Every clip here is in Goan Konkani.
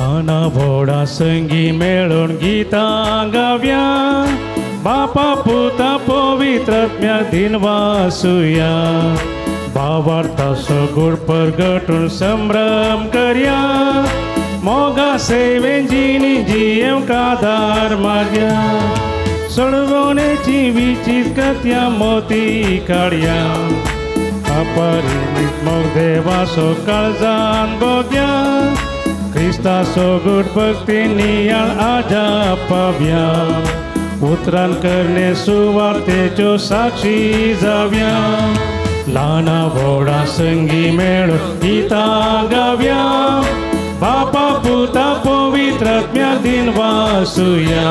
ल्हाना व्हडा संगी मेळून गितां गावया, बापा पुता पवित्रात्म्या दिनवासुया. भावार्थाचो गूढ परगटून संभ्रम करया, मोगा सेवेन जिनी जियेवंक आदार मागया. सोडवणेची विचीत कथ्या मोती काडया, अपरिमित मोग देवाचो काळजान भोग्या. क्रिस्ताचो गूढ भक्ती नियाळ आजा पाव्या, उतरान करणे सुवार्तेच्यो साक्षी जाव्या. ल्हाना व्हडा संगी मेळून गितां गावया, बापा पुता पवित्रात्म्या दिनवासुया.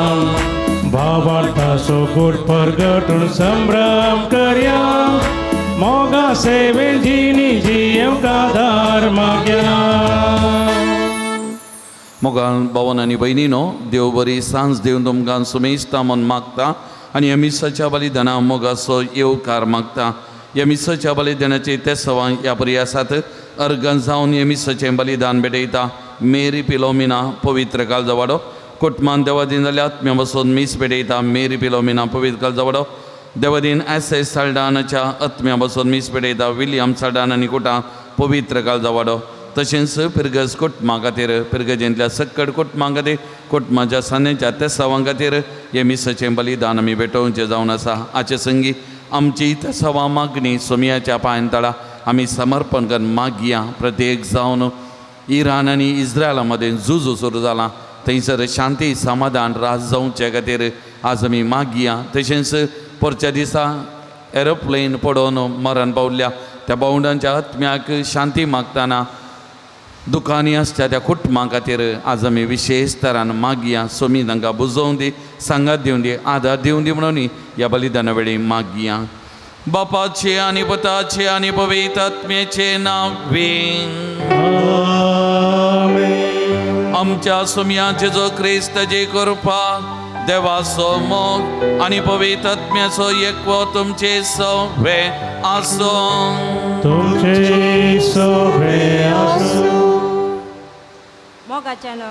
भावार्थाचो गूढ परगटून संभ्रम करया, मोगा सेवेन जिनी जियेवंक आदार मागया. मोगान भावन आनी भयणीनो, देव बरी सांज दिवन तुमकां सुमेस्ता म्हूण मागता आनी ह्या मिसाच्या बलिदाना मोगाचो येवकार मागता. ह्या मिसाच्या बलिदानाचे ते सवां ह्या परी आसात. अर्गन जावन ह्या मिसाचें बलिदान भेटयता मेरी पिलोमिना पवित्र काळजावाडो. कुटमान देवादीन जाल्यार आत्म्या बसून मीस भेटयता मेरी पिलोमिना पवित्र काळजावाडो. देवादीन एस एस साल्डानाच्या आत्म्या बसून मीस भेटयता विलियम साल्डान आनी कुटां पवित्र काळजावाडो. तशेंच पिरगज कुटुंबा खातीर, पिरगजेंतल्या सक्कड कुटुंबां खातीर, कुटुंबाच्या सान्यांच्या तेसावां खातीर हें मिसाचें बलिदान आमी भेटोवचें जावन आसा. हाचे संगी आमची तेसावां मागणी सोमयाच्या पांयान तळा आमी समर्पण करून मागया. प्रत्येक जावन इराण आनी इस्रायला मदें झूज सुरू जालां थंयसर शांती समाधान राज जावचे खातीर आज आमी मागया. तशेंच परच्या दिसा एरोप्लेन पडोवन मरण पावल्या त्या भावंडांच्या आत्म्याक शांती मागतना दुकानी आसच्या त्या कुटुंबा खातीर आज आमी विशेश तरान मागया. सोमी तांकां बुजोवन दी, सांगात दिवन दी, आदार दिवन दी म्हणून ह्या बलिदाना वेळी मागया. बापाचे आनी पुताचे आनी पवित्र आत्म्याचे नांवे आमच्या सोमया जेजू क्रिस्ताची कृपा, देवाचो मोग आनी पवित्र आत्म्याचो एकवो तुमचे सवे आसूं. तुमचे सवे आसूं. मोगाच्यान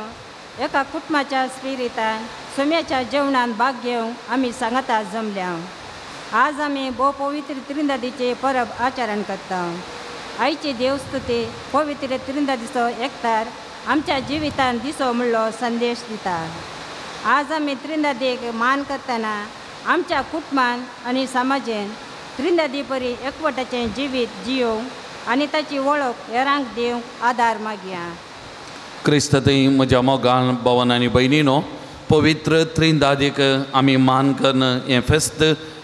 एका कुटुंबाच्या स्पिरितान सोम्याच्या जेवणान भाग घेवंक आमी सांगाता जमल्या. आज आमी भोव पवित्र त्रिंदादीचे परब आचरण करता. आयची देवस्तुती पवित्र त्रिंदादीचो एकतार आमच्या जिवितान दिसो म्हणलो संदेश दिता. आज आमी त्रिंदादीक मान करतना आमच्या कुटुंबान आनी समाजेन त्रिंदादी परी एकवटाचें जिवीत जियोवंक आनी ताची वळख हेरांक दिवंक आदार मागया. क्रिस्तथंय म्हज्या मोगान भवन आनी भयणीनो, पवित्र त्रिंदादीक आमी मान करून हें फेस्त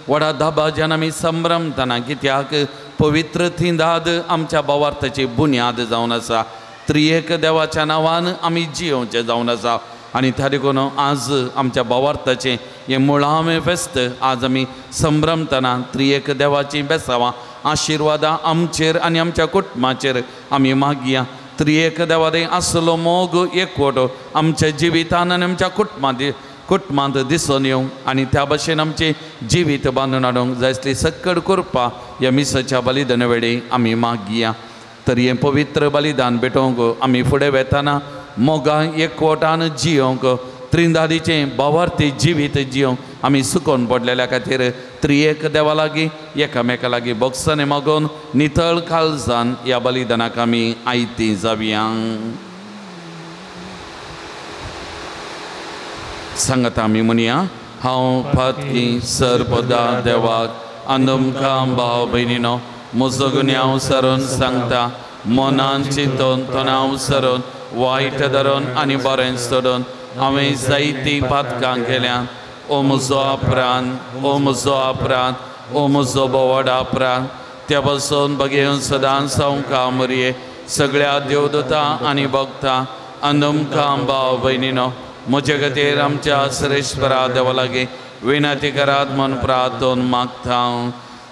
व्हडा दबाज्यान आमी संभ्रमतना, कित्याक पवित्र त्रिंदाद आमच्या भावार्थाची बुन्याद जावन आसा. त्रिएक देवाच्या नांवान आमी जियोवचें जावन आसा आनी त्या देखून आज आमच्या भावार्थाचें हें मुळावें फेस्त आज आमी संभ्रमतना त्रिएक देवाचीं बेसावां आशिर्वादां आमचेर आनी आमच्या कुटुंबाचेर आमी मागया. त्रिएक देवादय आसलो मोग एकवट आमच्या जिवितान आनी आमच्या कुटुंबांत दिसून येवंक आनी त्या भशेन आमचें जिवीत बांदून हाडूंक जाय आसली सक्कड कृपा ह्या मिसाच्या बलिदाना वेळी आमी मागया. तर हें पवित्र बलिदान भेटोवंक आमी फुडें वेतना मोगान एकवटान जियोवंक त्रिंदादीचें भावार्थी जिवीत जियोवंक आमी सुकोवन पडलेल्या खातीर त्रिएक देवा लागीं एकामेका लागीं भोगसणें मागोवन नितळ काळजान ह्या बलिदानाक आमी आयती जावया. सांगता आमी म्हणया, हांव पातकी सर्पदा देवाक आनी तुमकां भाव भयणीनो म्हजो गुन्यांव सरून सांगता, मनान चिंतून तणाव सरून वायट धरून आनी बरें सोडून हांवें जायतीं पातकां केल्यां. ओ म्हजो अपरांत, ओ म्हजो अपरांत, ओ म्हजो बोवाड अपरांत, त्या पासून बगेवन सदांच सावकां मरये सगळ्या देवदूतां आनी भक्तां आनी तुमकां भाव भयणीनो म्हजे खातीर आमच्या श्रेश्वरा देवा लागीं विनंती करात म्हूण प्रार्थन मागता.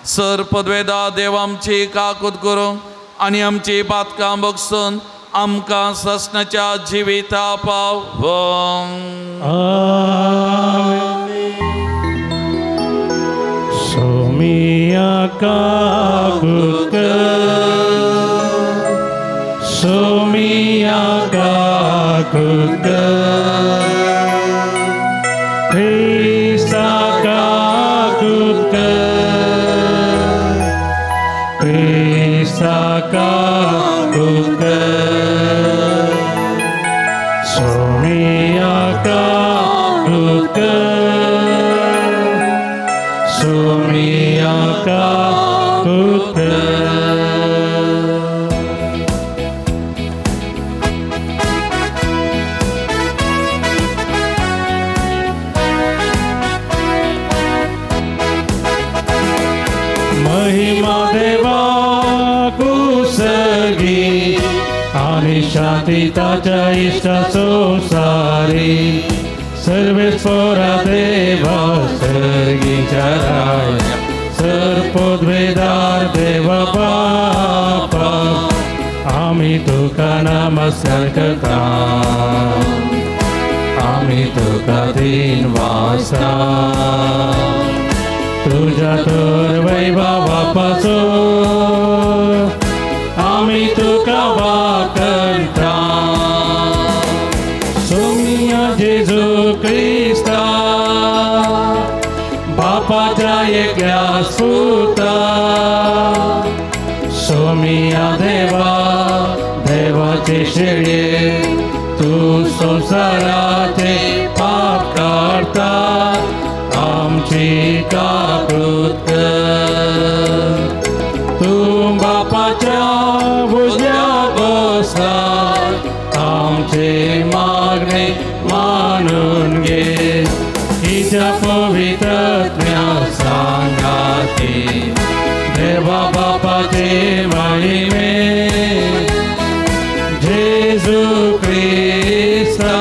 सर पदवेदा देव आमची काकूत करूंक आनी आमची पातकां बगसून आमकां ससनाच्या जिविता पावोवंक. सोमिया काकूत कर, सोमिया काकूत कर, क्रिस्ता काकूत कर, क्रिस्ता काकूत कर, सोमिया काकूत कर, सोमिया काकूत कर। महिमा देवा कुसगी आणि शांती ताच्या इष्टा संसारी, सर्वेस्परा देवा सर्गीच्या राया, सर्पोद्वेदार देवा बापा, आम्ही तुका नमस्कार करता, आम्ही तुका दिन वाजता, तुझ्या तर वैभवापासून आम्ही तुका वाकणता। सोमिया जेजू क्रिस्ता बापाच्या एकल्या सुता, सोमिया देवा देवाचे शेळये, तू संसाराचे पाप काडता, आमची काकूत कर। तूं बापाच्या उजव्या बसला, आमचे मागणे मानून घे, हिच्या पवित्रत्म्या सांगाती, देवा बापाचे महिमे, जेजू क्रिस्ता,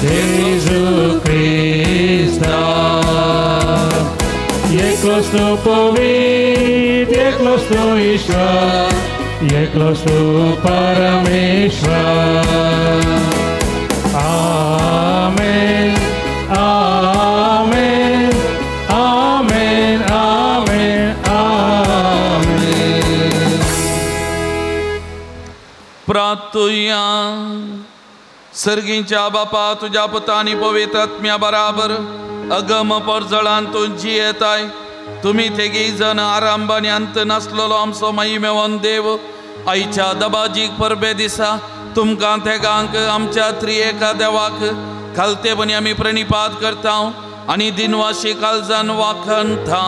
जेजू क्रिस्ता। एकलोच तूं पवित्र, एकलोच तूं ईश्वर, एकलोच तूं परमेश्वर। आमेन आमेन आमेन आमेन आमेन। प्रार्थुया। सर्गींच्या बापा, तुझ्या पुता आनी पवित्र आत्म्या बराबर अगम परजळान तूं जियेताय, तुमी तेगी जण आरंभ आनी अंत नासलेलो आमचो महिमेवन देव, आयच्या दबाजीक परबे दिसा तुमकां तेगांक आमच्या त्रिएका देवाक खालतेपणी आमी प्रणिपात करता आनी दिनवाशी काळजान वाखणता।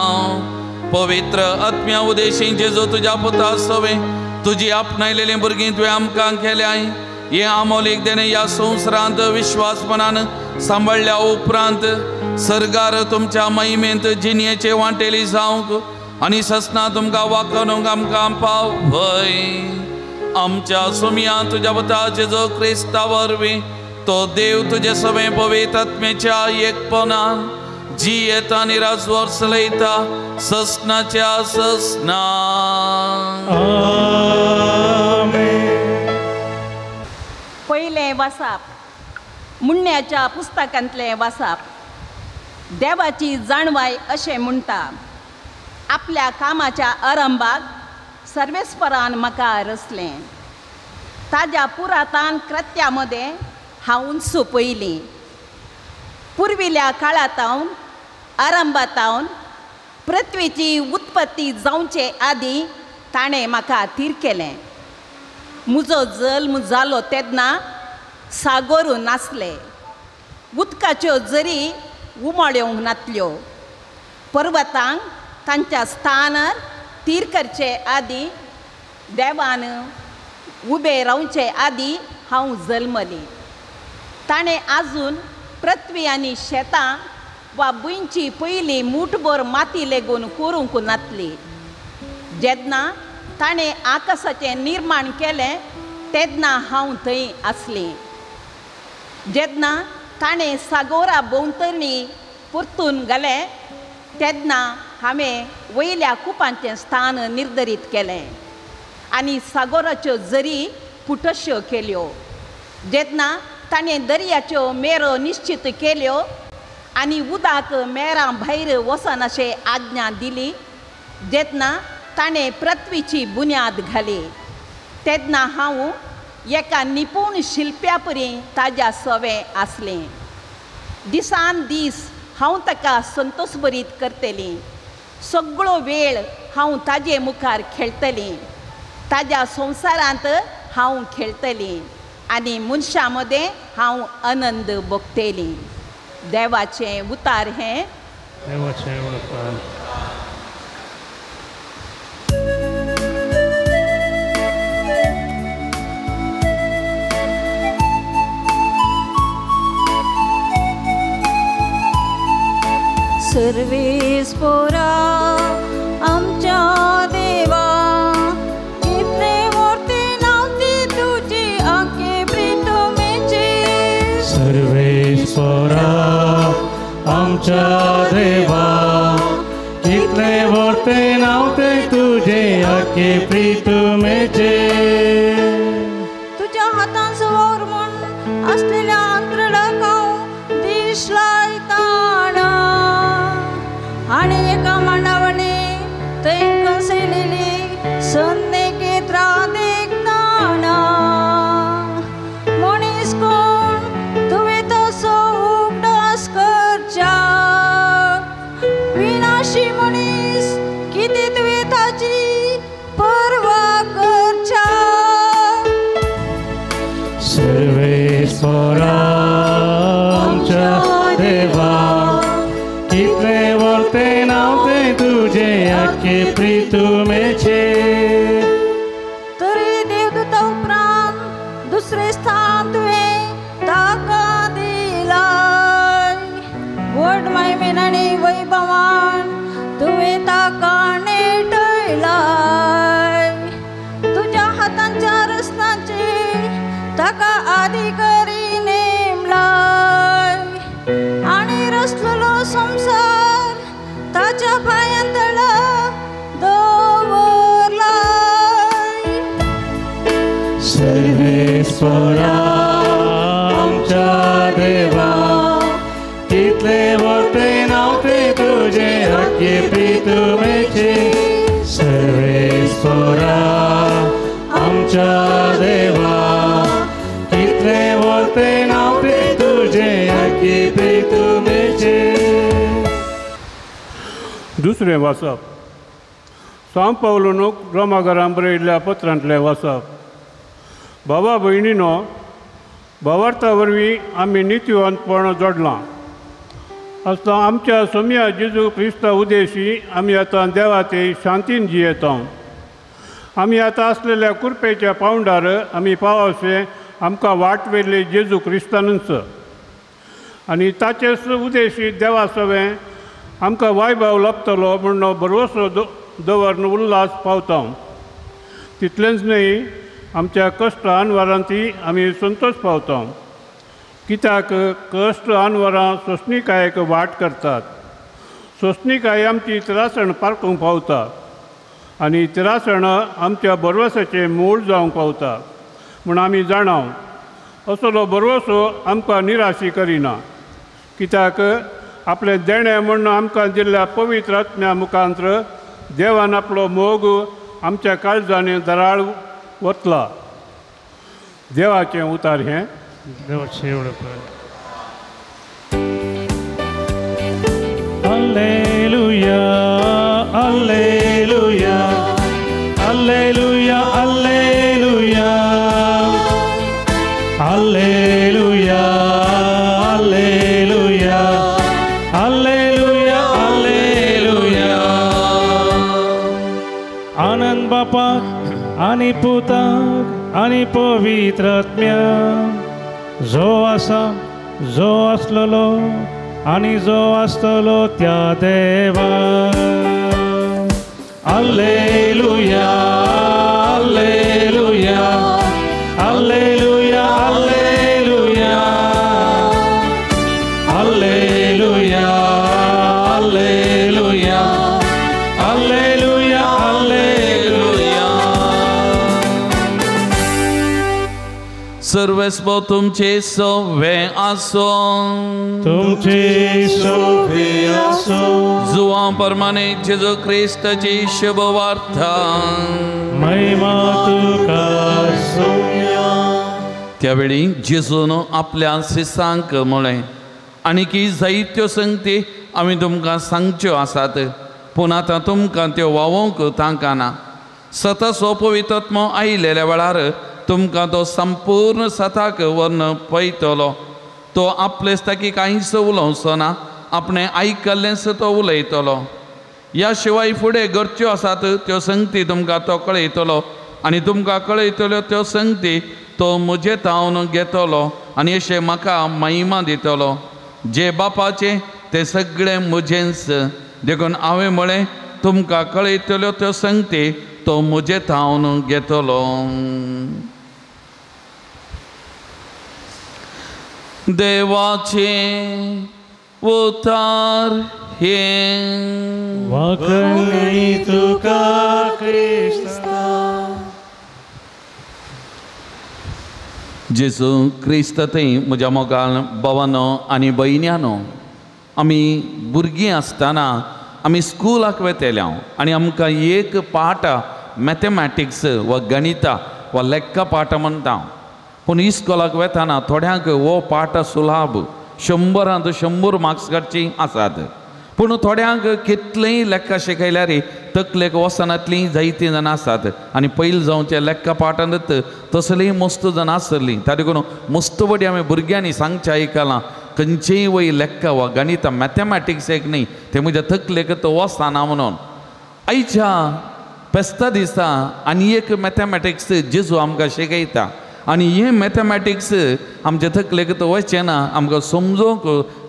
पवित्र आत्म्या उदेशी जेजू तुज्या पुता सवे तुजी आपणायलेलीं भुरगीं तुवें आमकां केल्याय, हे आमोलीक देणे ह्या संवसारांत विश्वासपणान सांबाळ्ळ्या उपरांत सरगार तुमच्या महिमेंत जिणयेचे वांटेली जावंक आनी ससना तुमकां वाखणूंक आमकां पावय। आमच्या सुमया तुज्या पुता जेजू क्रिस्ता वरवीं तो देव तुजे सवे पवित्र आत्म्याच्या एकपणान जियेता आनी राजवर चलयता ससनाच्या ससना। पयलें वासाप, मुण्ण्याच्या पुस्तकांतलें वासाप। देवाची जाणवाय अशें म्हणटा, आपल्या कामाच्या आरंभाक सर्वेस्परान म्हाका रचलें, ताज्या पुरातान कृत्या मदें हांव सोंपयलीं। पुर्विल्ल्या काळांतावन आरंभातावन पृथ्वीची उत्पत्ती जावचे आदीं ताणें म्हाका थीर केलें। म्हजो जल्म जालो तेन्ना सागोर नासले, उदकाच्यो जरी उमाळ्योंक नातल्यो, पर्वतांक तांच्या स्थानार थीर करचे आदीं देवान उबे रावचे आदीं हांव जल्मली। ताणें आजून पृथ्वी आनी शेतां वा भुंयची पयलीं मूठभर माती लेगून करूंक नातली। जेन्ना ताणें आकाशाचें निर्माण केलें तेन्ना हांव थंय आसलीं। जेन्ना ताणें सागोरा भोंवतणी परतून घालें तेन्ना हांवें वयल्या कुपांचें स्थान निर्धारीत केलें आनी सागोराच्यो जरी पुटश्यो केल्यो। जेन्ना ताणें दर्याच्यो मेरो निश्चित केल्यो आनी उदक मेरां भायर वचनाशें आज्ञा दिली, जेन्ना ताणें पृथ्वीची बुन्याद घाली तेन्ना हांव एका निपूण शिल्प्या परी ताज्या सवें आसलें. दिसान दीस हांव ताका संतोषभरीत करतली. सगळो वेळ हांव ताजे मुखार खेळटली. ताज्या संवसारांत हांव खेळटली आनी मनशां मदें हांव आनंद भोगतली. देवाचें उतार हें. देवाचें उतार. सर्वेस पोरा आमच्या देवा कितले मोर्ते नावती तुजी आखे प्रितमेची. सर्वेस पोरा आमच्या देवा कितले मोर्ते नावते तुझे आखे प्रितमेचे. तुझ्या हातान सवार म्हूण आसलेल्या अंतरडाक हांव दीस लायताना आनी एका मांडावणी थंय कसलेली संदेकेत्रां देखताना मनीस कोण तुवें तसो उगडास करच्याक विनाशी मनीस कितें तुवें ताची पर्वा करच्याक. सर्वेस्परा आमच्या देवा कितले वर्ते नावते तुझे आखे प्रितुमेचे. तरी देवदूता उपरांत दुसरे स्थान तुवें ताका दिलाय. व्हड मायमेन आनी वैभवान तुवें ताका नेटयलाय. तुज्या हातांच्या रचनांची ताका अधिकारी नेमलाय आनी रचलेलो संवसार ताच्या पांयां तळा दवरलाय. सर्वेस्परा आमच्या देवा कितले वर्ते नावते तुझे आखे प्रितुमेचे. सर्वेस्परा आमच्या देवा कितले वर्ते नावते तुझे आखे प्रितुमेचे. दुसरें वाचप सांव पावलून रोमाघरान बरयल्ल्या पत्रांतलें वाचप. बाबा भयणीनो, भावार्था वरवीं आमी नितीवंतपण जोडलां आसता आमच्या सोम्या जेजू क्रिस्ता उदेशी आमी आतां देवाते शांतीन जियेता. आमी आतां आसलेल्या कुरपेच्या पावंडार आमी पावसे आमकां वाट व्हेल्ली जेजू क्रिस्तानूच आनी ताचेच उदेशी देवा सवें आमकां वायभाव लभतलो म्हूण भरवसो दवरून उल्हास पावता. तितलेंच न्हय, आमच्या कश्ट अनवरांती आमी संतोश पावता. कित्याक कश्ट अनवरां सोंसणीकायेक वाट करतात. सोंसणीकाय आमची तिरासण पारखूंक पावता आनी तिरासण आमच्या भरवसाचें मूळ जावंक पावता म्हूण आमी जाणाव. असलो भरवसो आमकां निराशी करिना. कित्याक आपलें देणें म्हूण आमकां दिल्ल्या पवित्र आत्म्या मुखांत्र देवान आपलो मोग आमच्या काळजांनी दराळ वतला. देवाचें उतार हें. देवाचें उलोवप. Alleluia, alleluia, alleluia, alleluia, alleluia, alleluia, alleluia, alleluia. आनंद बापाक आनी पुताक आनी पवित्र आत्म्याक, जो आसा, जो आसलेलो आनी जो आसतलो त्या देवा. Alleluia, alleluia, alleluia, alleluia, alleluia, alleluia, alleluia, alleluia. सर्वेस्पो तुमचे सवे आसो, तुमचे सवे आसो. जुवां परमाने जेजू क्रिस्ताची शुभ वार्ता. महिमा तुका सोम्या. त्यावेळी जेजून आपल्या शिसांक म्हळें, आनीकी जायत्यो संगती आमी तुमकां सांगच्यो आसात, पूण आतां तुमकां त्यो वावोवंक तांकां ना. सताचो पवित्रात्मो आयिल्ल्या वेळार तुमकां तो संपूर्ण सताक व्हरून पळयतलो. तो आपलेच ताकी कांयच उलोवचो ना, आपणें आयकल्लेंच तो उलयतलो. ह्या शिवाय फुडें गरच्यो आसात त्यो संगती तुमकां तो कळयतलो, आनी तुमकां कळयतल्यो त्यो संगती तो म्हजे तावन घेतलो आनी अशें म्हाका महिमा दितलो. जे बापाचें तें सगळें म्हजेंच, देखून हांवें म्हळें तुमकां कळयतल्यो त्यो संगती तो म्हजे तावन घेतलो. देवाचें उतार हें. वाखणी तुका क्रिस्ता. जेजू क्रिस्त थंय म्हज्या मोगाल भावानो आनी भयण्यानो, आमी भुरगीं आसतना आमी स्कुलाक वेतेले हांव आनी आमकां एक पाठ मॅथमॅटिक्स वा गणिता वा लेक्का पाठ म्हणटा हांव. पूण इस्कोलाक वेतना थोड्यांक हो पाठ सुलाभ 100 100 मार्क्स काडची आसात, पूण थोड्यांक कितलेंय लेक्का शिकयल्यार तकलेक वचनातलीं जायतीं जाणां आसात. आनी पयलीं जावचे लेक्का पाठांत तसलीं मस्त जाणां आसलीं. त्या देखून मस्त बडी आमी भुरग्यांनी सांगचें आयकलां, खंयचेय वय लेक्का वा गणिता मॅथमॅटिक्स एक न्ही तें म्हज्या तकलेक तो वचना म्हणून. आयच्या फेस्ता दिसा आनी एक मॅथमॅटिक्स जेजू आमकां शिकयता, आनी हें मॅथमॅटिक्स आमच्या तकलेक तो वचचें ना, आमकां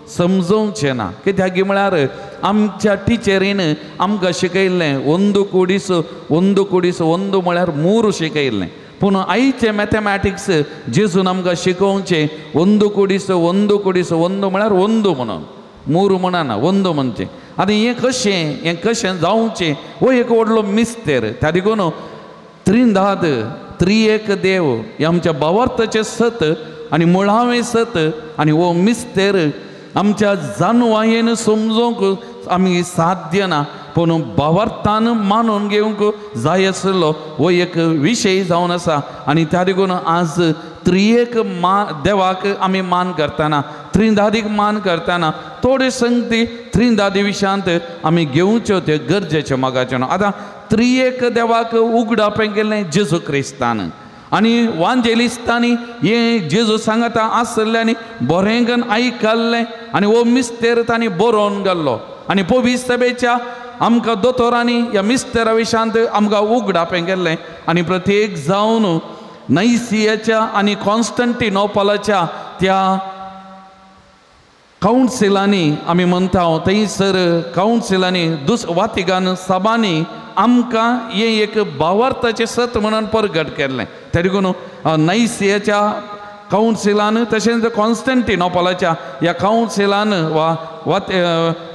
समजोवचें ना. कित्याक म्हळ्यार आमच्या टिचरीन आमकां शिकयल्लें 1 + 1 + 1 म्हळ्यार 3 शिकयल्लें, पूण आयचें मॅथमॅटिक्स जेजून आमकां शिकोवचें 1 + 1 + 1 म्हळ्यार 1 म्हणून, 3 म्हणना 1 म्हणचें. आतां हें कशें, हें कशें जावचें हो एक व्हडलो मिस्तेर. त्या देखून त्रिंदाद त्रिएक देव हें आमच्या भावार्थाचें सत आनी मुळावें सत, आनी हो मिस्तेर आमच्या जानवायेन समजूंक आमी साध्य ना, पूण भावार्थान मानून घेवंक जाय आसलो हो एक विशय जावन आसा. आनी त्या देखून आज त्रिएक देवाक आमी मान करतना, त्रिंदादीक मान करतना थोड्यो संगती त्रिंदादी विशयांत आमी घेवच्यो त्यो गरजेच्यो मोगाच्यो. आतां त्रिएक देवाक उगडापें केल्लें जेजू क्रिस्तान आनी वांजेलिस्तांनी हें जेजू सांगता आसलें आनी बरें आयकल्लें आनी हो मिस्तेर तांणी बरोवन गेल्लो. आनी पवित्र सभेच्या आमकां दोतोरांनी ह्या मिस्तेरा विशयांत आमकां उगडापें केल्लें. आनी प्रत्येक जावन नैसियाच्या आनी कॉन्स्टंटिनोपलाच्या त्या कावन्सिलांनी आमी म्हणटा थंयसर कावन्सिलांनी वातिगान सभांनी आमकां हें एक भावार्थाचें सत म्हणून परगट केल्लें. त्या देखून नैसियाच्या कावन्सिलान तशेंच कॉन्स्टंटिनोपलाच्या ह्या कावन्सिलान वा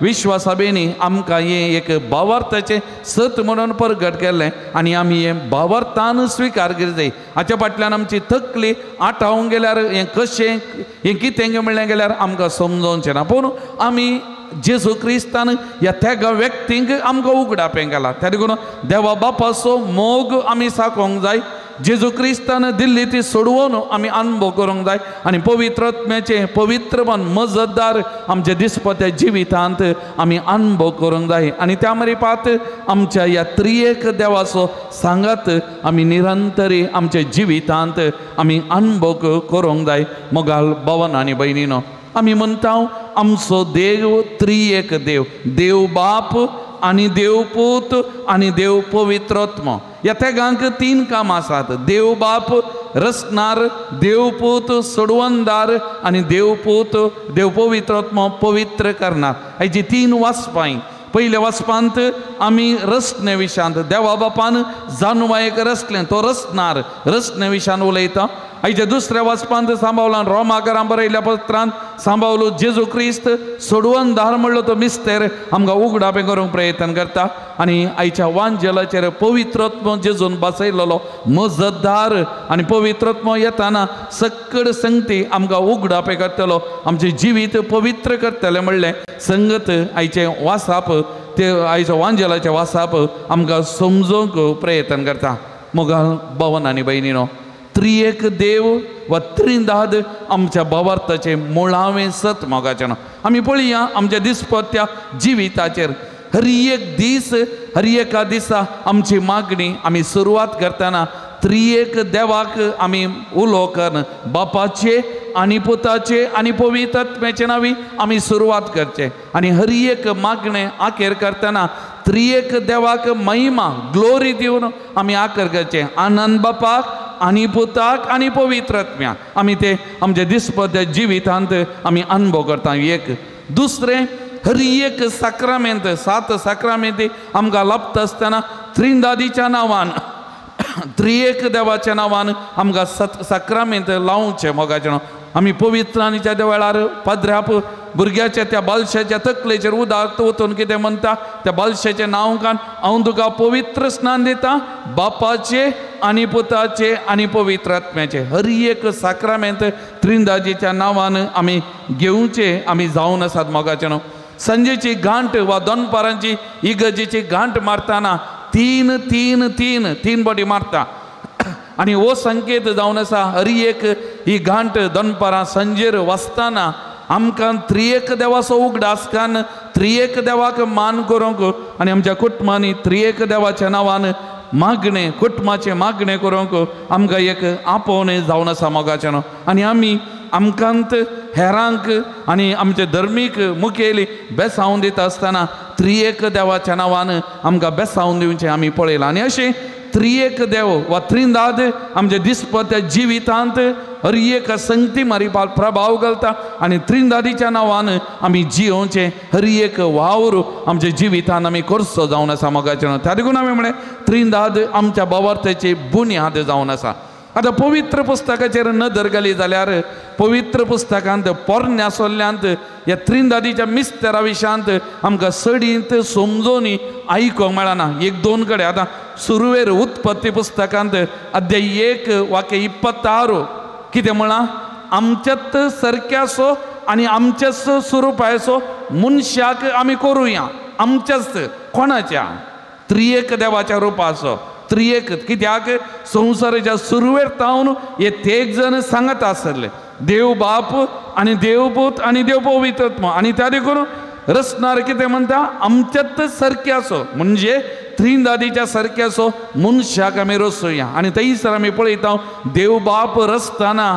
विश्वासभेनी आमकां हें एक भावार्थाचें सत म्हणून परगट केल्लें आनी आमी हें भावार्थान स्विकार करचें. हाच्या फाटल्यान आमची तकली आठावंक गेल्यार हें कशें हें कितें म्हणलें गेल्यार आमकां समजोवचें ना, पूण आमी जेजू क्रिस्तान ह्या त्या व्यक्तींक आमकां उगडापें घाला. त्या देखून देवा बापाचो मोग आमी साकोवंक जाय, जेजू क्रिस्तान दिल्ली ती सोडवून आमी अनुभव करूंक जाय आनी पवित्र आत्म्याचें पवित्रपण मजतदार आमच्या दिसपत्या जिवितांत आमी अनुभव करूंक जाय. आनी त्या मरिपात आमच्या ह्या त्रिएक देवाचो सांगात आमी निरंतरी आमच्या जिवितांत आमी अनुभव करूंक जाय. मोगाल भवन आनी भयणीनो, आमी म्हणटा आमचो देव त्रिएक देव, देव बाप आनी देव पूत आनी देव पवित्रात्मो. ह्या तेगांक 3 कामां आसात, देव बाप रचणार, देव पूत सोडवणदार आनी देव पूत देव पवित्रात्मो पवित्र करणार. हाची 3 वाचपां. पयल्या वाचपांत आमी रचणे विशयांत देवा बापान जानवायक रचलें, तो रचणार, रचणे विशयान उलयता. आयच्या दुसऱ्या वाचपांत सांबावलान रोमाकरां बरयल्ल्या पत्रांत सांबावलो जेजू क्रिस्त सोडवणदार म्हणलो तो मिस्तेर आमकां उगडापें करूंक प्रयत्न करता. आनी आयच्या वांजेलाचेर पवित्रात्मो जेजून बसयलेलो मजतदार आनी पवित्रात्मो येताना सक्कड संगती आमकां उगडापें करतलो, आमचें जिवीत पवित्र करतलें म्हणलें संगत आयचें वासाप ते आयच्या वांजेलाचें वासाप आमकां समजूंक प्रयत्न करता. मोगाल भवन आनी भयणीनो, त्रिएक देव वा त्रिंदाद आमच्या भावार्थाचें मुळावें सत मोगाचें. आमी पळया आमच्या दिसपट्ट्या जिविताचेर हर एक दीस हर एका दिसा आमची मागणी आमी सुरवात करतना त्रिएक देवाक आमी उलो करून बापाचे आनी पुताचे आनी पवित्र आत्म्याचे नांवी आमी सुरवात करचे आनी हर एक मागणें आखेर करतना त्रिएक देवाक महिमा ग्लोरी दिवन आमी आकर करचें. आनंद बापाक आनी पुताक आनी पवित्र आत्म्याक आमी ते आमच्या दिसपट्ट्या जिवितांत आमी अनुभव करता. एक दुसरें हर एक साक्रामेंत सात साक्रामेंती आमकां लाभता आसतना त्रिंदादीच्या नांवान त्रिएक देवाच्या नांवान आमकां साक्रामेंत लावचें मोगाचें. आमी पवित्रांच्या वेळार पाद्र्याप भुरग्याच्या त्या बालशाच्या तकलेचेर उदक वतून कितें म्हणटा त्या बालशाचें नांव कान हांव तुका पवित्र स्नान दिता बापाचे आनी पुताचे आनी पवित्र आत्म्याचे. हर एक साक्रामेंत त्रिंदाजीच्या नांवान आमी घेवचें आमी जावन आसात मोगाचें. सांजेची घांट वा दनपारांची इगर्जेची घांट मारतना तीन तीन तीन तीन बोटी मारता आनी हो संकेत जावन आसा हर एक ही घांट दनपारां सांजेर वाचतना आमकां त्रिएक देवाचो उगडास कान त्रिएक देवाक मान करूंक आनी आमच्या कुटुंबांनी त्रिएक देवाच्या नांवान मागणें कुटुंबाचें मागणें करूंक आमकां एक आपोवणें जावन आसा मोगाचें. आनी आमी आमकांत हेरांक आनी आमचे धर्मीक मुखेली बेसावन दिता आसतना त्रिएक देवाच्या नांवान आमकां बेसावन दिवचें आमी पळयलां. आनी अशें त्रिएक देव वा त्रिंदाद आमच्या दिसपट्ट्या जिवितांत हर एक संगती मारी प्रभाव घालता आनी त्रिंदादीच्या नांवान आमी जियोवचें हर एक वावर आमच्या जिवितांत आमी करचो जावन आसा मोगाचें. त्या देखून आमी म्हणलें त्रिंदाद आमच्या भावार्थाची बुन्याद जावन आसा. आतां पवित्र पुस्तकाचेर नदर घाली जाल्यार पवित्र पुस्तकांत पोरण्या सोल्ल्यांत ह्या त्रिंदादीच्या मिस्तेरा विशयांत आमकां सडींत समजोनी आयकूंक मेळना. एक दोन कडेन आतां सुरवेर उत्पत्ती पुस्तकांत अध्याय 1 वाक्य 26 कितें म्हळां आमच्यात सारक्याचो आनी आमच्याच स्वरुपाचो मनशाक आमी करुया. आमच्याच कोणाच्या त्रिएक देवाच्या रुपाचो त्रिएक कित्याक संवसाराच्या सुरवेर तावन हे तेग जण सांगत आसले देव बाप आनी देवपूत आनी देव पवित्र आत्मा. आनी त्या देखून रचणार कितें म्हणटा आमच्यात सारक्याचो म्हणजे त्रिंदादीच्या सारक्याचो मनशाक आमी रचोया. आनी थंयसर आमी पळयता देव बाप रचतना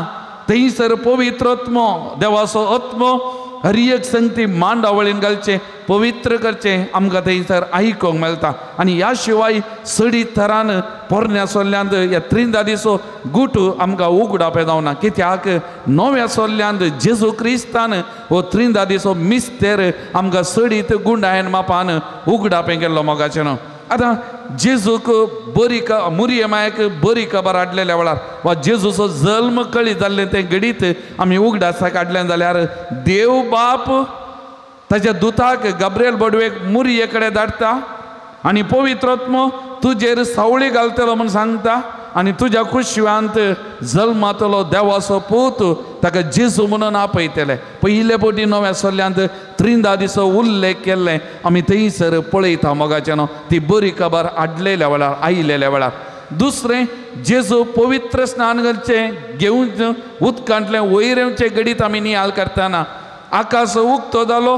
थंयसर पवित्र आत्मो देवाचो आत्मो हर एक संगती मांडावळीन घालचें पवित्र करचें आमकां थंयसर आयकूंक मेळटा. आनी ह्या शिवाय सडी थरान पोरण्या सोल्ल्यांत ह्या त्रिंदादीचो गुट आमकां उगडापें जावना कित्याक नव्या सोल्ल्यांत जेजू क्रिस्तान हो त्रिंदादीचो मिस्तेर आमकां सडीत गुंडायन मापान उगडापें केल्लो मोगाचें. आतां जेजूक बरी मुरयमायक बरी खबर हाडलेल्या वेळार वा जेजूचो जल्म कळी जाल्लें तें घडीत आमी उगडासाक काडलें जाल्यार देव बाप ताच्या दुताक गाब्रियल बडवेक मुरये कडेन धाडटा आनी पवित्र आत्मो तुजेर सावळी घालतलो म्हूण सांगता आनी तुज्या कुशिवांत जल्मातलो देवाचो पूत ताका जेजू म्हणून आपयतले. पयले पटी नव्या सोल्ल्यांत त्रिंदादीचो उल्लेख केल्लें आमी थंयसर पळयता मोगाचें. ती बरी खबर हाडलेल्या वेळार आयिल्ल्या वेळार. दुसरें जेजू पवित्र स्नान करचें घेवन उदकांतलें वयर येवचें घडीत आमी नियाळ करतना आकाश उक्तो जालो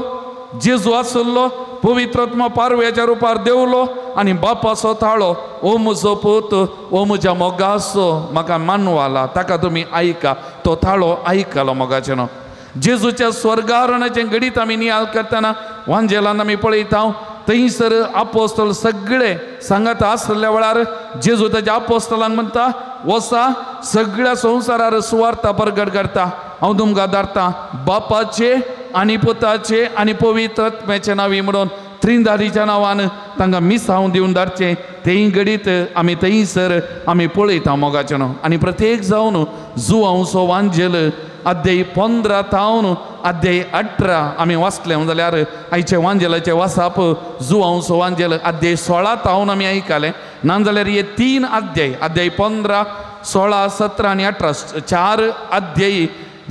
जेजू आसलो पवित्र आत्मो पारव्याच्या रुपार देवलो आनी बापाचो ताळो ओ म्हजो पूत ओ म्हज्या मोगाचो म्हाका मानवाला ताका तुमी आयका तो ताळो आयकलो मोगाचें. जेजूच्या स्वर्गारोहणाचें घडीत आमी नियाळ करतना वांजेलान आमी पळयता थंयसर आपोस्तल सगळे सांगात आसल्या वेळार जेजू ताच्या आपोस्तलांक म्हणटा वसा सगळ्या संवसारार सुवार्ता परगट करता हांव तुमकां धाडटा बापाचे आनी पुताचे आनी पवित्र आत्म्याचे नांवी म्हणून त्रिंदादीच्या नांवान तांकां मिसांव दिवन धाडचें तेंय घडीत आमी थंयसर आमी पळयता मोगाचें. आनी प्रत्येक जावन जुवांवचो वांजेल अध्याय 15 तावन अध्याय 18 आमी वाचलें जाल्यार आयचे वांजेलाचें वाचप जुवांवचो वांजेल अध्याय 16 तावन आमी आयकलें ना जाल्यार हे 3 अध्याय अध्याय 15 16 17 आनी 18 4 अध्याय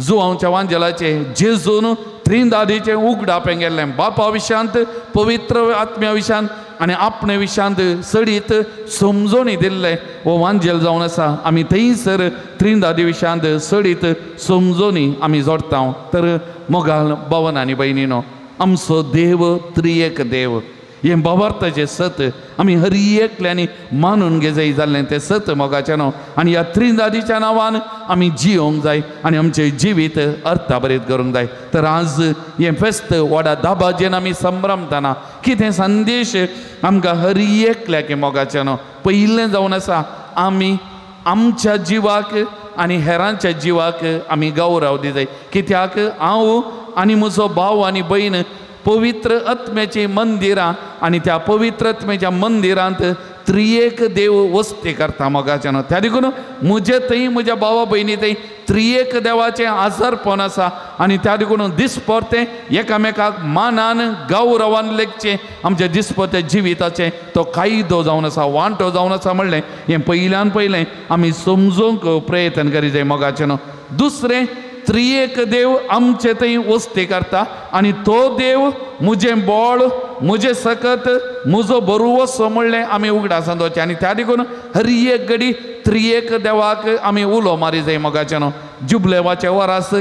जुवांवच्या वांजेलाचे जेजून त्रिंदादीचें उगडापें गेल्लें बापा विशांत पवित्र आत्म्या विशांत आनी आपणे विशांत सडीत समजोणी दिल्लें हो वांजेल जावन आसा. आमी थंयसर त्रिंदादी विशांत सडीत समजोणी आमी जोडटा. तर मोगाल भवन आनी भयणीनो आमचो देव त्रिएक देव हें भावार्थाचें सत आमी हर एकल्यांनी मानून घेजाय जाल्लें तें सत मोगाचें न्हू. आनी ह्या त्रिंदादीच्या नांवान आमी जियोंक जाय आनी आमचें जिवीत अर्थाभरीत करूंक जाय. तर आज हें फेस्त व्हडा दाबाजेन आमी संभ्रमतना कितें संदेश आमकां हर एकल्याक मोगाचें न्हू. पयलें जावन आसा आमी आमच्या जिवाक आनी हेरांच्या जिवाक आमी गौरव दिजाय. कित्याक हांव आनी म्हजो भाव आनी भयण पवित्र आत्म्याचीं मंदिरां आनी त्या पवित्र आत्म्याच्या मंदिरांत त्रिएक देव वस्ती करता मोगाचें न्हू. त्या देखून म्हजे थंय म्हज्या भावा भयणी थंय त्रिएक देवाचें आजारपण आसा आनी त्या देखून दिसपरतें एकामेकाक मानान गौरवान लेखचें आमच्या दिसपरत्या जिविताचें तो कायदो जावन आसा वांटो जावन आसा म्हणलें हें पयल्यान पयलें आमी समजूंक प्रयत्न करी जाय मोगाचें न्हू. दुसरें त्रिएक देव आमचे थंय वस्ती करता आनी तो देव म्हजें बळ म्हजें सकत म्हजो बरोवसो म्हणलें आमी उगडासान दवरचें आनी त्या देखून हर एक घडी त्रिएक देवाक आमी उलो मारी जाय मोगाचें न्हू. जुबलेवाचे वरास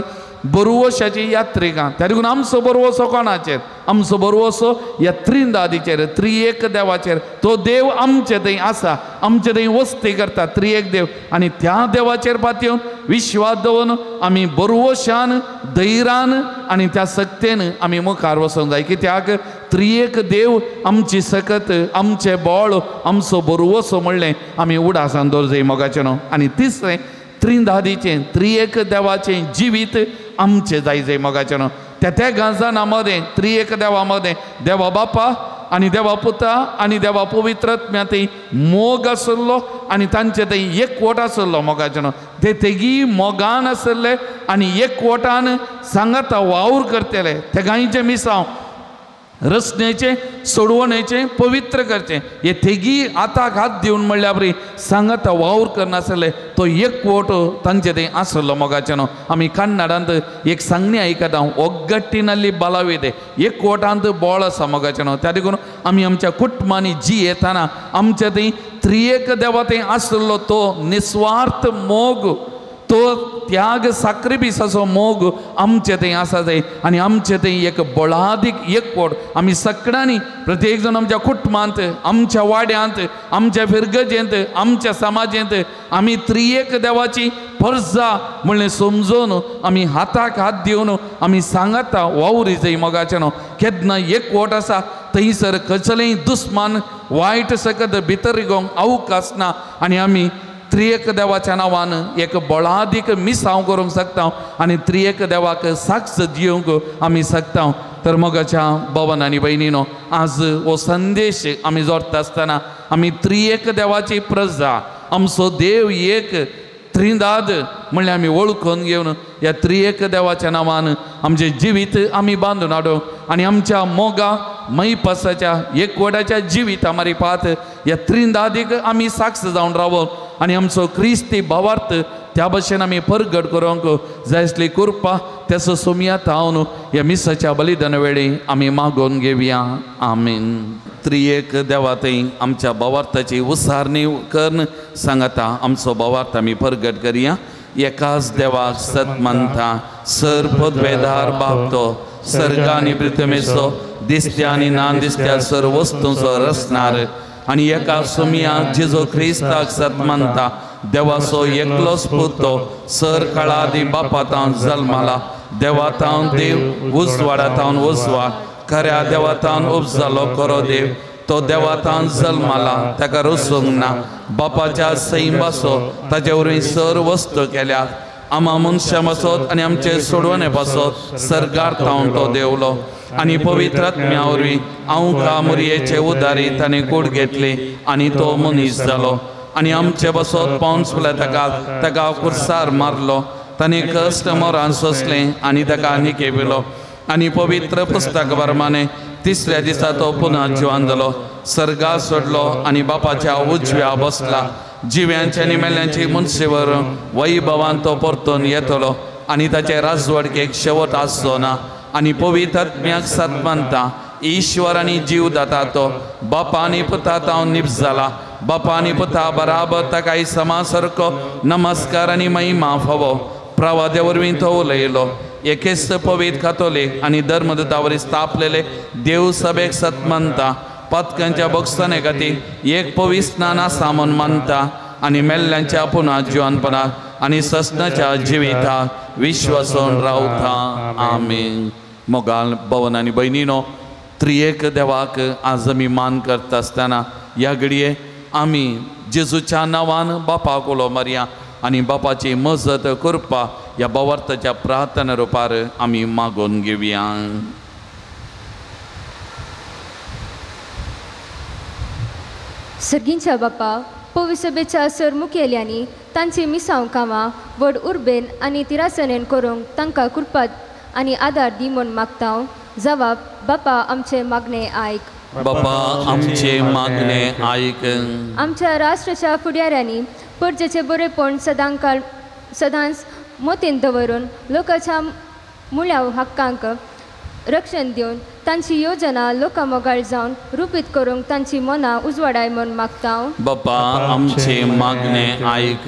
बरोवशाची यात्रिकां त्या देखून आमचो बरोवसो कोणाचेर आमचो बरोवसो ह्या त्रिंदादीचेर त्रिएक देवाचेर. तो देव आमचे थंय आसा आमचे थंय वस्ती करता त्रिएक देव आनी त्या देवाचेर पातयेवन विश्वास दवरून आमी बरोवशान धैर्यान आनी त्या सक्तेन आमी मुखार वचूंक जाय. कित्याक त्रिएक देव आमची सकत आमचें बळ आमचो बरोवसो म्हणलें आमी उडासान दवर जाय मोगाचें न्हू. आनी तिसरें त्रिंदादीचें त्रिएक देवाचें जिवीत आमचें जाय जाय मोगाचें न्हू. त्या त्या गांजाना मदें त्रिएक देवा मदें देवा बापा आनी देवा पुता आनी देवा पवित्र आत्म्या थंय मोग आसलो आनी तांचे थंय एकवट आसलो मोगाचें न्हू. ते तेगी मोगान आसले आनी एकवटान सांगाता वावर करतले तेगांयचें मिसांव रचनेचें सोडवणेचें पवित्र करचें हे थेगी हाताक हात दिवन म्हणल्यार बरी सांगाता वावर करनासले तो एकवट तांचे थंय आसलो मोगाचें न्हू. आमी कन्नडांत एक सांगणी आयकता ओग्गट्टीनाली बालावेदे एकवटांत बोळ आसा मोगाचें न्हू. त्या देखून आमी आमच्या कुटुंबांनी जी येताना आमच्या थंय त्रिएक देवा थंय आसलो तो निस्वार्थ मोग तो त्याग साक्रिफिसाचो मोग आमचे थंय आसा जाय आनी आमचे थंय एक बळादीक एकवट आमी सगळ्यांनी प्रत्येक जण आमच्या कुटुंबांत आमच्या वाड्यांत आमच्या फिरगजेंत आमच्या समाजेंत आमी त्रिएक देवाची परजा म्हणलें समजून आमी हाताक हात दिवन आमी सांगाता वावरी जाय मोगाचें न्हू. केन्ना एकवट आसा थंयसर कसलेंय दुस्मान वायट सकत भितर रिगोवंक अवकाश ना आनी आमी त्रिएक देवाच्या नांवान एक बळादीक मिसांव करूंक शकता आनी त्रिएक देवाक साक्ष दिवंक आमी शकता. तर मोगाच्या भवन आनी भयणीनो आज हो संदेश आमी जोडटा आसतना आमी त्रिएक देवाची प्रजा आमचो देव एक त्रिंदाद म्हणल्यार आमी वळखून घेवन ह्या त्रिएक देवाच्या नांवान आमचें जिवीत आमी बांदून हाडूंक आनी आमच्या मोगा मैपासाच्या एकवटाच्या जिविता मारिपात ह्या त्रिंदादीक आमी साक्ष जावन रावप आनी आमचो क्रिस्ती भावार्थ त्या भशेन आमी परगट करूंक जाय आसली कृपा तेचो सोमया तावन ह्या मिसाच्या बलिदान वेळी आमी मागोवन घेवया. आमीन. त्रिएक देवा थंय आमच्या भावार्थाची उसारणी करून सांगता आमचो भावार्थ आमी परगट करया. एकाच देवाक सत मानता सर पदवेदार बाप तो सर्ग आनी पृथ्वीचो दिसत्या आनी ना दिसत्या सर वस्तूंचो रचणार आनी एका सोमया जेजू क्रिस्ताक सत मानता देवाचो एकलोच पूत तो सर काळादी बापातावन जल्माला देवातावन देव उजवाडातावन उजवाड खऱ्या देवातावन उपजालो खरो देव तो देवातावन जल्माला ताका रचूंक ना बापाच्या सैमाचो ताचे वरवीं सर वस्तू केल्या आमा मनशां पासत आनी आमचे सोडवणे पासत सर्गार तावन तो देवलो आनी पवित्र आत्म्या वरवीं आंवका मुरयेचे उदारी ताणें कूड घेतली आनी तो मनीस जालो आनी आमचे पासत पावस ताका ताका कुर्सार मारलो ताणें कश्ट मरण सोंसलें आनी ताका निकेपिलो आनी पवित्र पुस्तक प्रमाणे तिसऱ्या दिसा तो पुनः जिवान जालो सर्गा सोडलो आनी बापाच्या उजव्या बसला जिव्यांच्या आनी मेल्यांची मनशेवर वैभवान तो परतून येतलो आनी ताचे राजवडकेक शेवट आसचो ना. आनी पवित्र आत्म्याक सत मानता. ईश्वर आनी जीव दाता तो बापा आनी पुता तावन निप जाला. बापा आनी पुता बराबर ताकाय समा सारको नमस्कार आनी महिमा फावो. प्रवाद्या वरवीं तो उलयलो. एकेच पवित्र कातोलीक आनी धर्मदूता वरी स्थापलेले देव सभेक सत मानता. पातकांच्या बोगसणे खातीर एक पवित्र स्नान आसा म्हूण मानता आनी मेल्ल्यांच्या पुना जिवनपणाक आनी ससनाच्या जिविताक विश्वासून रावता. आमीन. मोगाल भवन आनी भयणीनो, त्रिएक देवाक आज आमी मान करता आसतना ह्या घडये आमी जेजूच्या नांवान बापाक उलो मारया आनी बापाची मजत करपा ह्या भावार्थाच्या प्रार्थना रुपार आमी मागून घेवया. सर्गींच्या बापा, पवित्र सभेच्या सर मुखेल्यांनी तांची मिसांव कामां व्हड उर्बेन आनी तिरासनेन करूंक तांकां कृपा आनी आदार दी म्हूण मागता. जवाब बापा आमचे मागणे आयक. बापा आमचे मागणे आयक. आमच्या राष्ट्राच्या फुडाऱ्यांनी परजेचे बरेपण सदांकाळ सदांच मोतीन दवरून लोकांच्या मुळाव हक्कांक रक्षण दिवन तांची योजना लोकामोगाळ जावन रुपीत करूंक तांची मनां उजवाडाय म्हूण मागता. बापा आमचे मागणे आयक.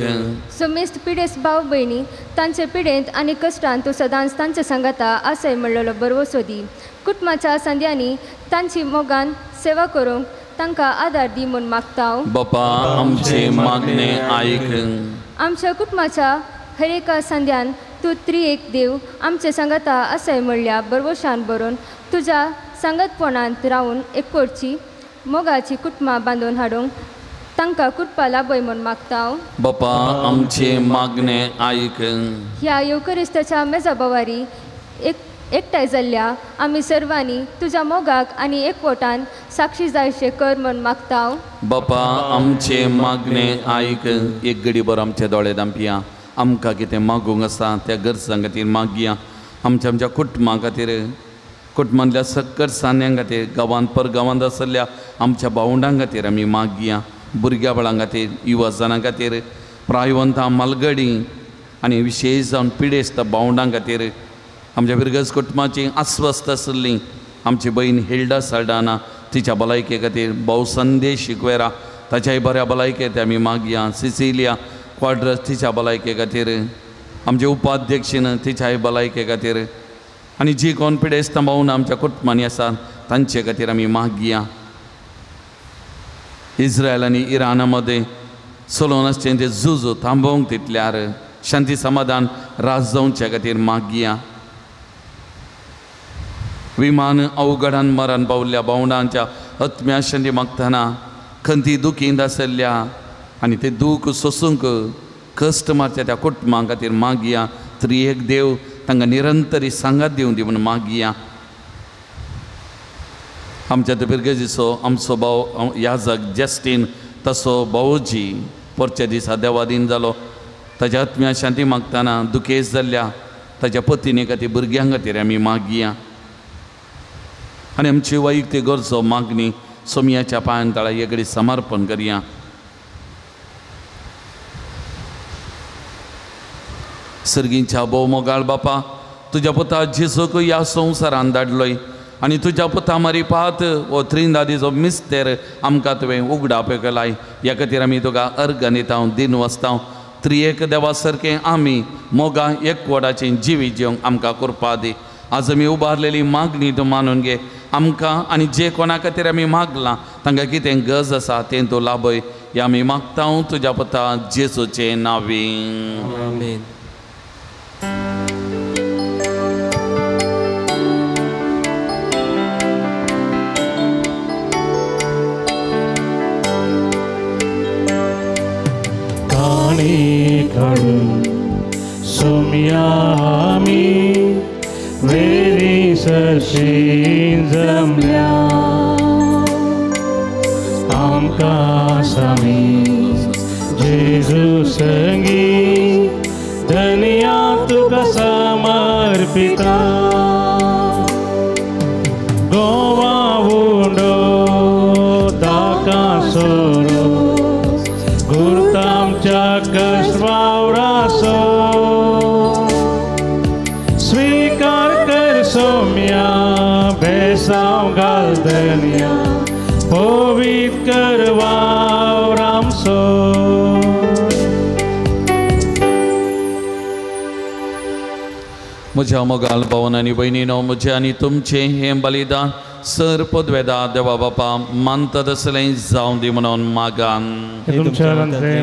समेस्त पिडेस्त भाव भयणी तांचे पिडेंत आनी कश्टान तूं सदांच तांचे सांगाता आसय म्हणलेलो भरवसो दी. कुटुंबाच्या संद्यांनी तांची मोगान सेवा करूंक तांकां आदार दी म्हूण मागता. बापा आमचे मागणे आयक. आमच्या कुटुंबाच्या हर एका संद्यान तूं त्रिएक देव आमचे सांगाता आसय म्हणल्या भरवशान बरोवन तुज्या सांगतपणांत रावन एकवटची मोगाची कुटुंबां बांदून हाडूंक तांकां कृपा लाभय म्हूण मागता. बापा आमचे मागणे आयक. ह्या येवकरिस्ताच्या मेजा बवारी एकठांय जाल्ल्या आमी सर्वांनी तुज्या मोगाक आनी एकवटान साक्षी जायशें कर म्हूण मागता. बापा आमचे मागणे आयक. एक घडी भर आमचे दोळे धांपया. आमकां कितें मागूंक आसा त्या गरजां खातीर मागया. आमच्या आमच्या कुटुंबा खातीर, कुटुंबांतल्या सक्कर सान्यां खातीर, गांवांत परगांवांत आसल्या आमच्या भावंडां खातीर आमी मागया. भुरग्या बाळां खातीर, युवा जाणां खातीर, प्रायवंतां मालगडी आनी विशेश जावन पिडेस्त भावंडां खातीर, आमच्या फिरगज कुटुंबाची अस्वस्थ आसली आमची भयण हिल्डा साल्डाना तिच्या भलायके खातीर, भाव संदेश शिकवेरा ताच्याय बऱ्या भलायकेत आमी मागया. सिसिलिया क्वाड्रस तिच्या भलायके खातीर, आमचे उपाध्यक्षीन तिच्याय भलायके खातीर आनी जी कोण पिडेस्तां भावना आमच्या कुटुंबांनी आसात तांचे खातीर आमी मागया. इस्रायल आनी इराणा मदें चलोवन आसचें तें झूज थांबोवंक तितल्यार शांती समाधान राज जावच्या खातीर मागया. विमान अवघडान मरण पावल्ल्या भावंडांच्या आत्म्या शांती मागतना खंती दुखींत आसल्या आनी ते दूख सोसूंक कश्ट मारच्या त्या कुटुंबां खातीर मागया. त्रिएक देव तांकां निरंतरी सांगात दिवं दी म्हूण मागया. आमच्या पिरगेजीचो आमचो भाव याजक जस्टीन तसो भावोजी परच्या दिसा देवादीन जालो. ताच्या आत्म्या शांती मागतना दुखेस जाल्ल्या ताच्या पतीने खातीर भुरग्यां खातीर आमी मागया. आनी आमची वैयक्तीक गरजो मागणी सोमयाच्या पांयां तळा हे कडेन समर्पण करया. सर्गींच्या भोव मोगाळ बापा, तुज्या पुता जेजूक ह्या संवसारान धाडलोय आनी तुज्या पुता मारिपात हो त्रिंदादीचो मिस्तेर आमकां तुवें उगडाप केलाय. ह्या खातीर आमी तुका अर्गां दिता, दिन वसता. त्रिएक देवा सारकें आमी मोगा एकवटाचें जिवीत जेवंक आमकां कृपा दी. आज आमी उबारलेली मागणी तूं मानून घे. आमकां आनी जे कोणा खातीर आमी मागलां तांकां कितें गरज आसा तें तूं लाभय. ह्या आमी मागता तुज्या पुता जेजूचें नांवी. आमेन. सोम्यामी वेरी सरशी जमल्या आमकां सामी जेजू संगी धनिया तुका समर्पिता गोवा उंडो ताका सोरो गुरुतामच्या कसवावरासो स्वीकार कर सोम्या सोम्या पवित्र कर वावर आमचो. म्हज्या मोगाल भावन आनी भयणीनो, म्हजें आनी तुमचें हें बलिदान सर पदवेदा देवा बापा मानता तसलें जावं दी म्हणून मागान. तुमच्या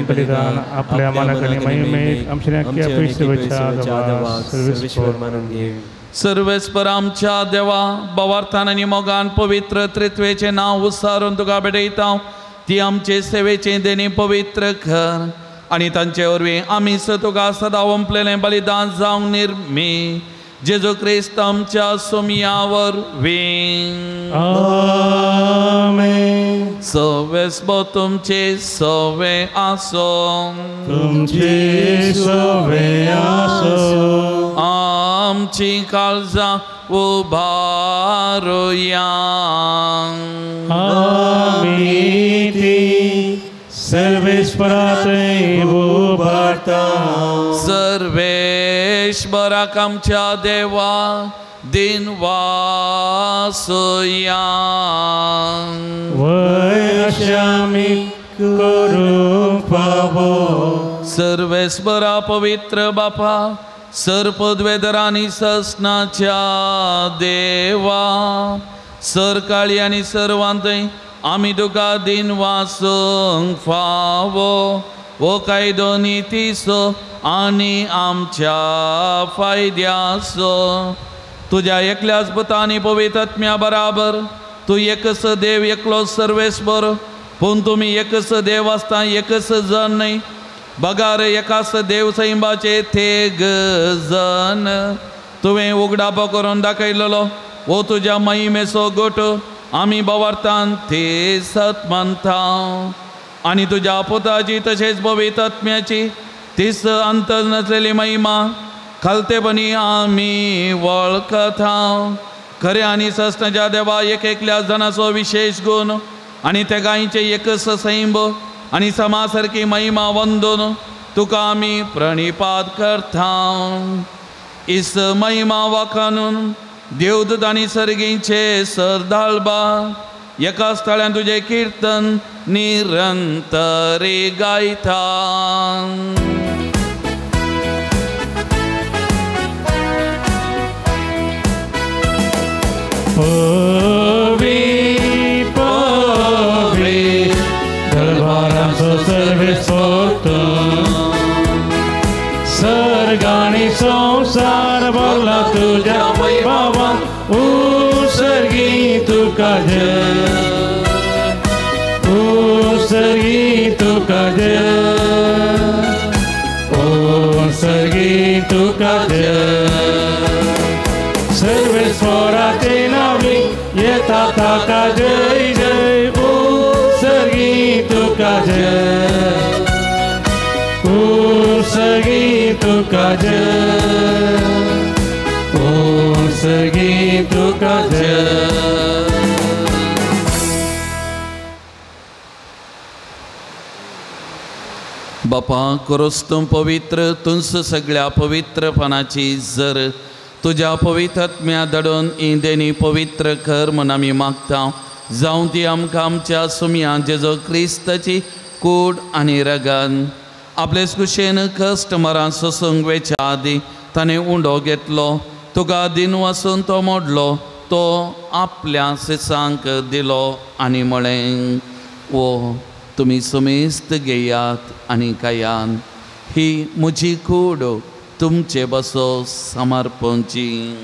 बलिदान आपल्या मानाक महिमेक आमच्या सर्वेस्पर आमच्या देवा भावार्थान आनी मोगान पवित्र त्रित्वेचें नांव उसारून तुका भेटयता. ती आमचे सेवेचें देणी पवित्र कर आनी तांचे वरवीं आमी स तुका सदां ओंपलेलें बलिदान जावंक निर्मी जेजू क्रिस्त आमच्या सोमया वरवीं. आमेन. सवेस्पर तुमचे सवे आसो. तुमचे सवे आसो. आमची काळजां उबारुया. आमी ती सर्वेस्पराथंय उबारता. सर्वेश्वराक आमच्या देवा दिन वासया. वय अशें आमी करूंक फावो. सर्वेस्परा पवित्र बापा सर पदवेदर आनी ससनाच्या देवा सर काळी आनी सर्वांतय आमी तुका दिन वासूंक फावो हो कायदो नितीचो आनी आमच्या फायद्याचो. तुज्या एकल्याच पुता आनी पवित्र आत्म्या बराबर तूं एकच देव एकलो सर्वेस्पर, पूण तुमी एकच देव आसता एकच जन न्हय बगार एकाच देव सैंबाचे थेग जन. तुवें उगडापो करून दाखयलेलो हो तुज्या महिमेचो गोट आमी भावार्थान ते सत मानता आनी तुज्या पुताची तशेंच पवित्र आत्म्याची तीच अंत नसलेली महिमा खालतेपणी आमी वळखता. खरें आनी ससनाच्या देवा एक एकल्या जणाचो विशेश गूण आनी त्या गायचे एकच सैंब आनी समा सारकी महिमा वंदून तुका आमी प्रणिपात करता. इस महिमा वाखानून देवदूत आनी सर्गीचे सरदाळबा एका स्थळ्यान तुजें किर्तन निरंतरी गायता. पवी पवी दरबाराचो सर्वेस्पर तूं, सर्ग आनी संवसार भरला तुज्या वैभवान. उसर्गी तुका जय, उसर्गी तुका जय, उसर्गी तुका जय. सर्वेस्पराचे नांवी येता ताका जय जय. उसर्गी तुका जय, उसर्गी तुका जय, उसर्गी तुका जय. बापा करोस तूं पवित्र तुंस सगळ्या पवित्रपणाची जर तुज्या पवित्र आत्म्या धाडून इंदेनी पवित्र कर म्हूण आमी मागता. जावं ती आमकां आमच्या सुमया जेजो क्रिस्ताची कूड आनी रगन आपले कुशेन कश्ट मरां सोसूंक वेच्या आदीं ताणें उंडो घेतलो, तुका दिन वासून तो मोडलो, तो आपल्या सिसांक दिलो आनी म्हळें, ओ तुमी समेस्त घेयात आनी खायात, ही म्हजी कूड तुमचे बसो समर्पणची.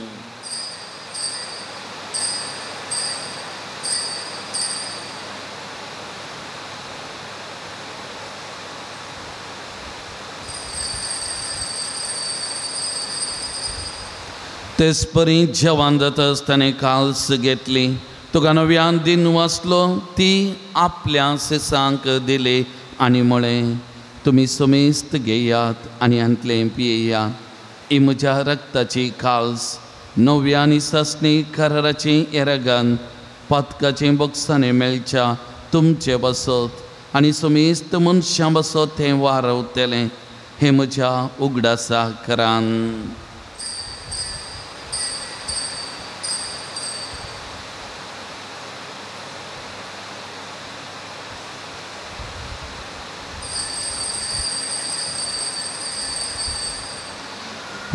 तेच परी जेवण जाताच ताणें काल्स घेतली, तुका नव्यान दिन वाचलो, ती आपल्या सिसांक दिली आनी म्हळें, तुमी समेस्त घेयात आनी हांतलें पियेयात, ही म्हज्या रक्ताची काल्स, नव्या आनी सासणी कराराची येरगान पातकाचें बक्षाणें मेळच्या तुमचे बसत आनी समेस्त मनशां बसत तें वारवतलें, हें म्हज्या उगडासा करान.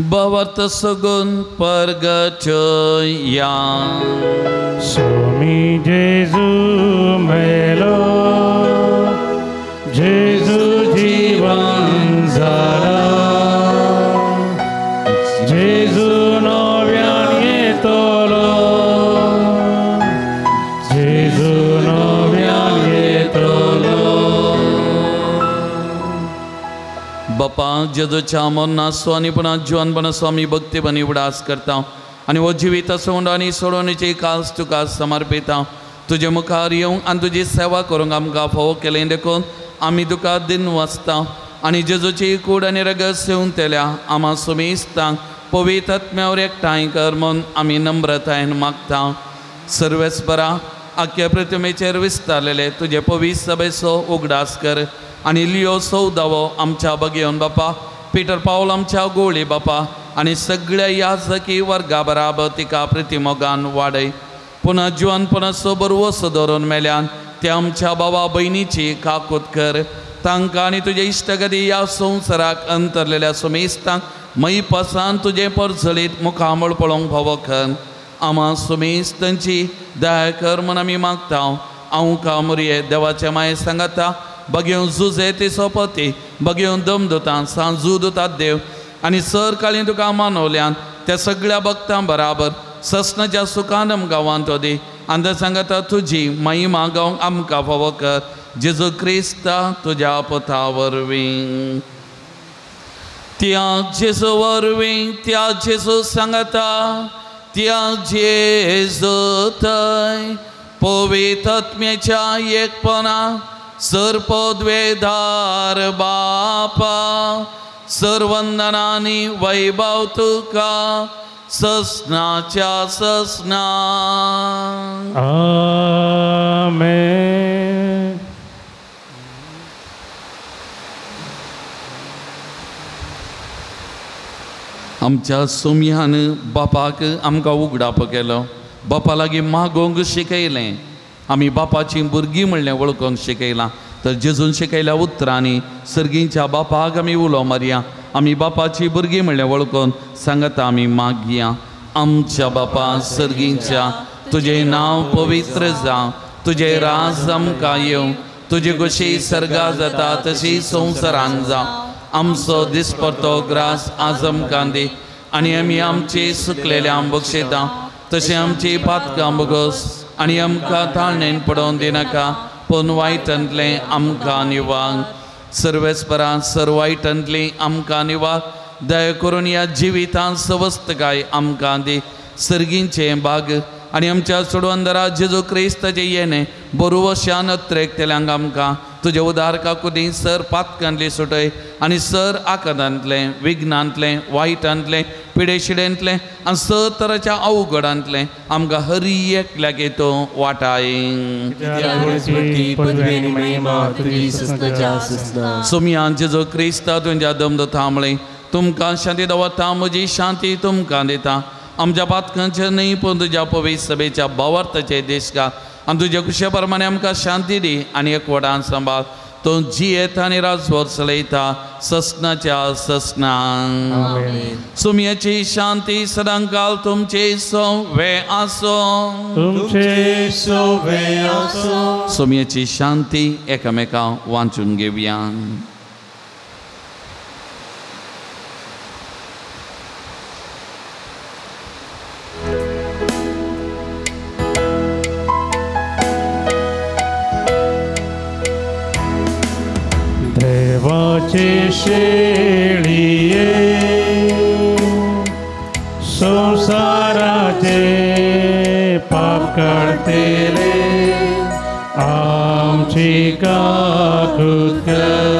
भावार्थ सगून परगचया. स्वामी जेजू मेलो, जेजू जीवन जाला, जेजू नव्यान येतलो, जेजू नव्यान येतलो. बापा जेजूच्या मरणाचो आनी पुन्हा जिवनपणाचो आमी भक्तीपणी उडास करता आनी हो जिवीत सोंड आनी सोडोवणेची कास तुका समर्पिता. तुजे मुखार येवंक आनी तुजी सेवा करूंक आमकां फावो केलें देखून आमी तुका दिन वाचता आनी जेजूची कूड आनी रगत सेवंतल्या आमा सुमेस्तांक पवित्र आत्म्यावर एकठांय कर म्हूण आमी नम्रतायेन मागता. सर्वेस्परा आख्या प्रतिमेचेर विस्तारलेले तुजे पवित्र सभेचो उगडास कर आनी लियो सौदावो आमच्या बगेवन बापा, पिटर पावल आमच्या गोळी बापा आनी सगळ्या याजकी वर्गा बराबर तिका प्रतिमोगान वाडय. पुन्हा जिवनपणाचो बरवसो दवरून मेल्यान त्या आमच्या बाबा भयणीची काकूत कर. तांकां आनी तुजे इश्टगती ह्या संवसाराक अंतरलेल्या सुमेस्तांक मयपासान तुजें परजळीत मुखामळ पळोवंक फावो कर. आमा सुमेस्तांची दया कर म्हूण आमी मागता. हांव कामुरये देवाच्या माये सांगाता बगेवन जुजे ते सोपती बगेवन दम दुता सांजू दुतात देव आनी सर काळी तुका मानवल्यान त्या सगळ्या भक्तां बराबर ससनाच्या सुखानम गांवांत दी आनी सांगता तुजी महिमा गावंक आमकां फावो कर. जेजू क्रिस्ता तुज्या पथा वरवीं. त्या जेजू वरवीं, त्या जेजू सांगता, त्या जेजू थंय पवित्र आत्म्याच्या एकपणा सर्पद्वेधार बापा सर्वंदनानी वैभव तुका ससनाच्या ससना. आमेन. आमच्या सोम्यान बापाक आमकां उगडाप केलो, बापा लागीं मागोवंक शिकयलें, आमी बापाचीं भुरगीं म्हणलें वळखूंक शिकयलां. तर जेजून शिकयल्या उतरांनी सर्गींच्या बापाक आमी उलो मारया. आमी बापाची भुरगीं म्हणलें वळखून सांगता आमी मागया. आमच्या बापा सर्गींच्या, तुजें नांव पवित्र जावं, तुजें राज आमकां येवं, तुजी कशी सर्गा जाता तशी संवसारान जावं. आमचो दिसपडतो ग्रास आज आमकां दी आनी आमी आमची सुकलेल्या बक्षयता तशें आमची पातकां बगस आनी आमकां ताळणेन पडोवन दिनाका, पूण वायटांतलें आमकां निवार. सर्वेस्परा सर वायटांतली आमकां निवार. दया करून ह्या जिवितांत सवस्तकाय आमकां दी. सर्गींचें भाग आनी आमच्या चोडवंदरा जेजू क्रिस्ताचें येणें बरोवश्यान अत्रेकतल्यांक आमकां तुजे उदार काकुदी सर पातकांतली सुटय आनी सर आकादांतलें विघ्नांतलें वायटांतलें पिडेशिडेंतलें आनी सर तराच्या अवघडांतलें आमकां हरी एकल्याक येतो वाटाय. सोमयान जेजू क्रिस्ता तुमच्या दमदो थांबलें तुमकां शांती दवरता, म्हजी शांती तुमकां दिता. आमच्या पातकांचेर न्हय पूण तुज्या पवित्र सभेच्या भावार्थाचे देशकार आनी तुज्या कुशे प्रमाणे आमकां शांती दी आनी एकवटान सांबाळ. तूं जियेता आनी राजवट चलयता ससनाच्या ससनां. सुमयाची शांती सदांकाल तुमचे सोवे आसो. तुमचे सोवे आसो. सुमयाची शांती एकामेकां वांचून घेवया. देवाचे शेळये संसाराचे पाप काडतेले आमची काकूत कर.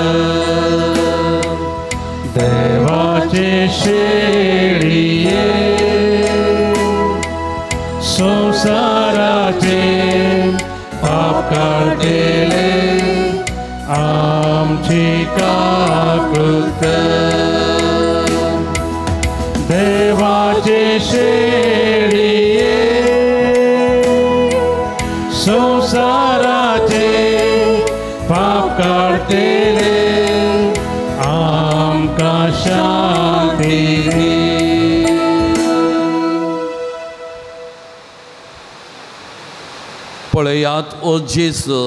देवाचे शेळये संसाराचे पाप काडतेले आमची काकूत कर. देवाचे शेळये संसाराचे पाप काडतेले आमकां शांती दी. पळयात ओ जेजू,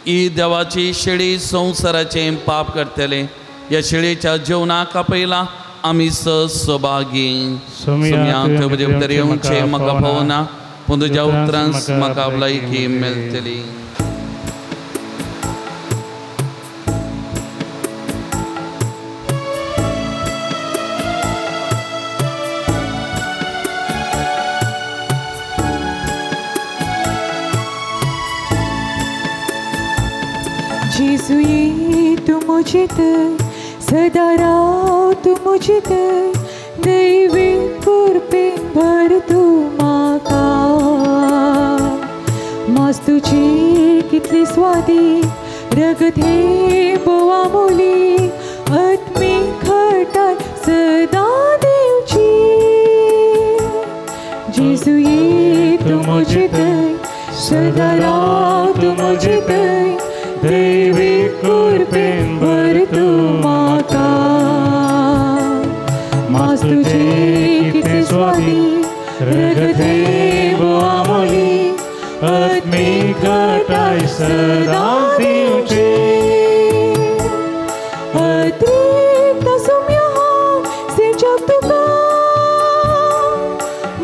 ही देवाची शेळी संवसाराचें पाप करतले. ह्या शेळीच्या जेवणाक आपयला आमी सहभागी. तुज्या येवचें म्हाका फावना, पूण तुज्या उतरांस म्हाका भलायकी मेळटली. जेजू तूं म्हजे थंय सदां राव, तूं म्हजे थंय दैवी कृपेन भर तूं म्हाका. मास तुजी कितली स्वादी, रगत हे बोवा मोली, आत्मीक घटाय सदां दिवची. जेजू तूं म्हजे थंय सदां राव, तूं म्हजे थंय दैवी कृपेन भर तूं म्हाका. मास तुजी कितली स्वादी, रगत हे बोवा मोली, आत्मीक घटाय सदां दिवची. अतिरिक्त सुम्या सिंचप तुका,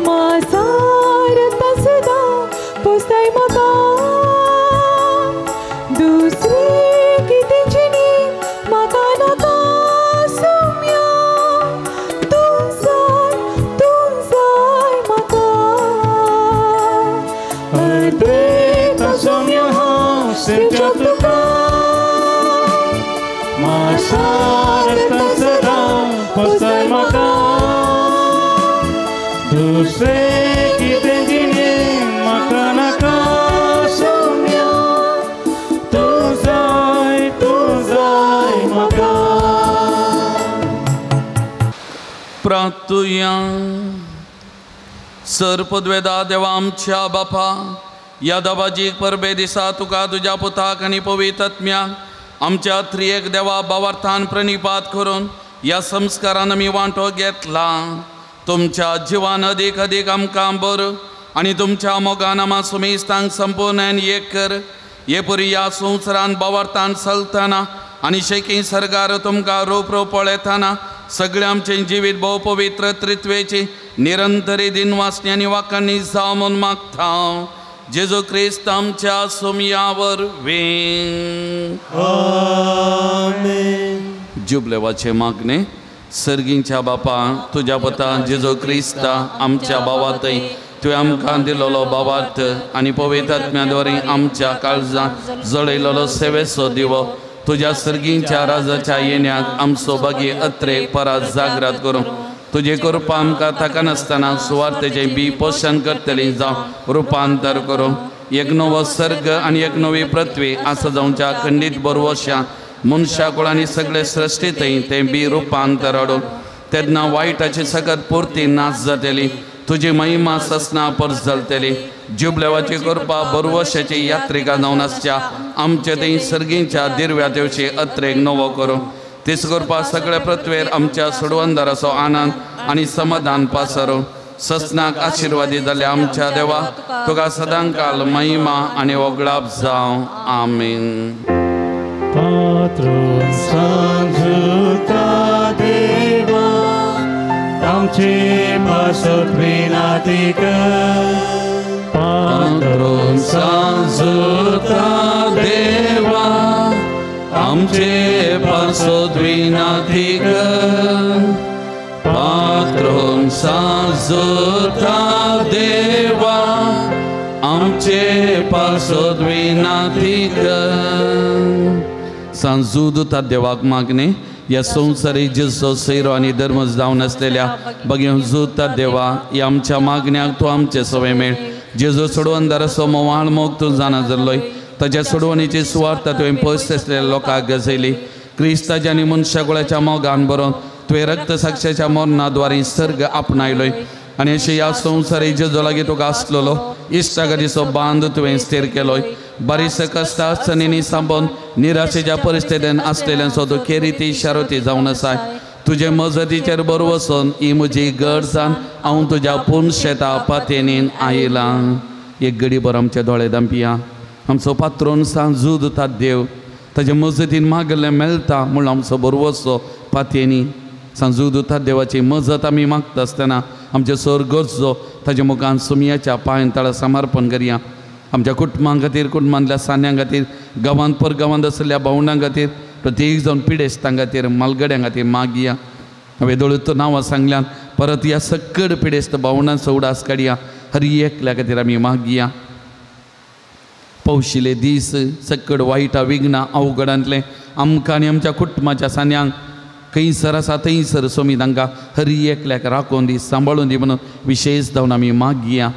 मासारता सदां पोसताय म्हाका. दुसरी कितें जिणी म्हाका नाका सुम्या, तूं जाय, तूं जाय म्हाका. अतिरिक्त सुम्या सिंचप तुका, मासारता सदां पोसताय म्हाका. दुसरें कितें जिणें म्हाका नाका सुम्या, तूं जाय, तूं जाय म्हाका. प्रार्थुया. सर पदवेदा देवा आमच्या बापा, ह्या दबाजीक परबे दिसा तुका तुज्या पुताक आनी पवित्र आत्म्याक आमच्या त्रियेक देवा भावार्थान प्रणिपात करून ह्या संस्कारान आमी वांटो घेतला. तुमच्या जिवान अदीक अदीक आमकां बरो आनी तुमच्या मोगान आमा सुमेस्तांक संपूर्ण एक कर. हे पुरी ह्या संवसारान भावार्थान चलतना आनी शेकी सरकार तुमकां रोप रोप पळयतना सगळें आमचें जिवीत भोव पवित्र त्रित्वेची निरंतरी दिनवासनी आनी वाकांनी जावं म्हूण मागता. जेजू क्रिस्त आमच्या सोमया वरवीं. जुबलेवाचे मागणे. सर्गींच्या बापा, तुज्या पुता जेजू क्रिस्ता आमच्या भावातय तुवें आमकां दिलोलो भावार्थ आनी पवित्र आत्म्या आमच्या काळजांत जळयलोलो सेवेचो दिवो तुज्या सर्गींच्या राजाच्या येण्याक आमचो बागी अत्रे परात जागरात करूं. तुजे कृपा आमकां ताकनासतना सुवार्थेचें बी पोशण करतली जावं रुपांतर करूं. एक नवो सर्ग आनी एक नवी पृथ्वी आसा जावच्या खंडीत बरवशा मनशा कुळांनी सगळे सृश्टींतय तें बी रुपांतर हाडून तेन्ना वायटाची सगळ्यात पुरती नाश जातली. तुजी महिमा ससना परस जातली. जुबलेवाची कृपा बरवशाची यात्रिका जावन आसच्या आमचे थंय सर्गींच्या दिरव्या दिवशी अत्रेक नवो करूं. तीच कृपा सगळ्या पृथ्वेर आमच्या सोडवंदाराचो आनंद आनी समाधान पासरो. ससनाक आशिर्वादी जाल्या आमच्या देवा तुका सदांकाल महिमा आनी वगळाप जावं. आमीन. पात्रून सांजुता देवा आमचे पासत विनाती कर. पात्रून सांजुता देवा आमचे पासत विनाती कर. पात्रून सांजुता देवा आमचे पासत विनाती कर. सांजूदता देवाक मागणे. ह्या संवसारी जेजो सैरो आनी धर्म जावन आसलेल्या बगेन जुता देवा ह्या आमच्या मागण्याक तूं आमचे सवय मेळ. जेजो सोडवंदाराचो मोवाळ मोग तूं जाणा जाल्लोय. ताच्या सोडवणीची सुवार्थ तुवें पयस आसलेल्या लोकांक गजयली. क्रिस्ताच्या आनी मनशा कुळाच्या मोगान बरोवन तुवें रक्त साक्षाच्या मरणाद्वारे सर्ग आपणायलोय आनी अशें ह्या संवसारी जेजो लागीं तुका आसलेलो इश्टागतीचो बांद तुवें स्थीर केलोय. बारीस कश्टा अडचणींनी सांबोन निराशेच्या परिस्थितीन आसलेल्यांचो तूं खेरीती शारोती जावन आसाय. तुजे मजतीचेर बरो वचून ही म्हजी गरजान हांव तुज्या पूर्ण शेता पातयेनीन आयलां. एक गडीभर आमचे दोळे दांपया. आमचो पात्रोन सांजू दितात देव ताजे मजतीन मागलें मेळटा म्हूण आमचो बरवसो पातयेनी सांजू दितात देवाची मजत आमी मागता आसतना आमचे सर गरजो ताजे मुखान सुमयाच्या पांयान तळा समर्पण करया. आमच्या कुटुंबां खातीर, कुटुंबांतल्या सान्यां खातीर, गांवांत परगांवांत आशिल्ल्या भावंडां खातीर, प्रत्येक जावन पिडेस्तां खातीर, मालगड्यां खातीर मागया. हांवें दोळूत नांवां सांगल्यान परत ह्या सक्कड पिडेस्त भावंडांचो उडास काडया. हर एकल्या खातीर आमी मागया. पवशिले दीस सक्कड वायटा विघ्नां अवघडांतलें आमकां आनी आमच्या कुटुंबाच्या सान्यांक खंयसर आसा थंयसर सोमी तांकां हर एकल्याक राखून दी, सांबाळून दी म्हणून विशेश जावन आमी मागया.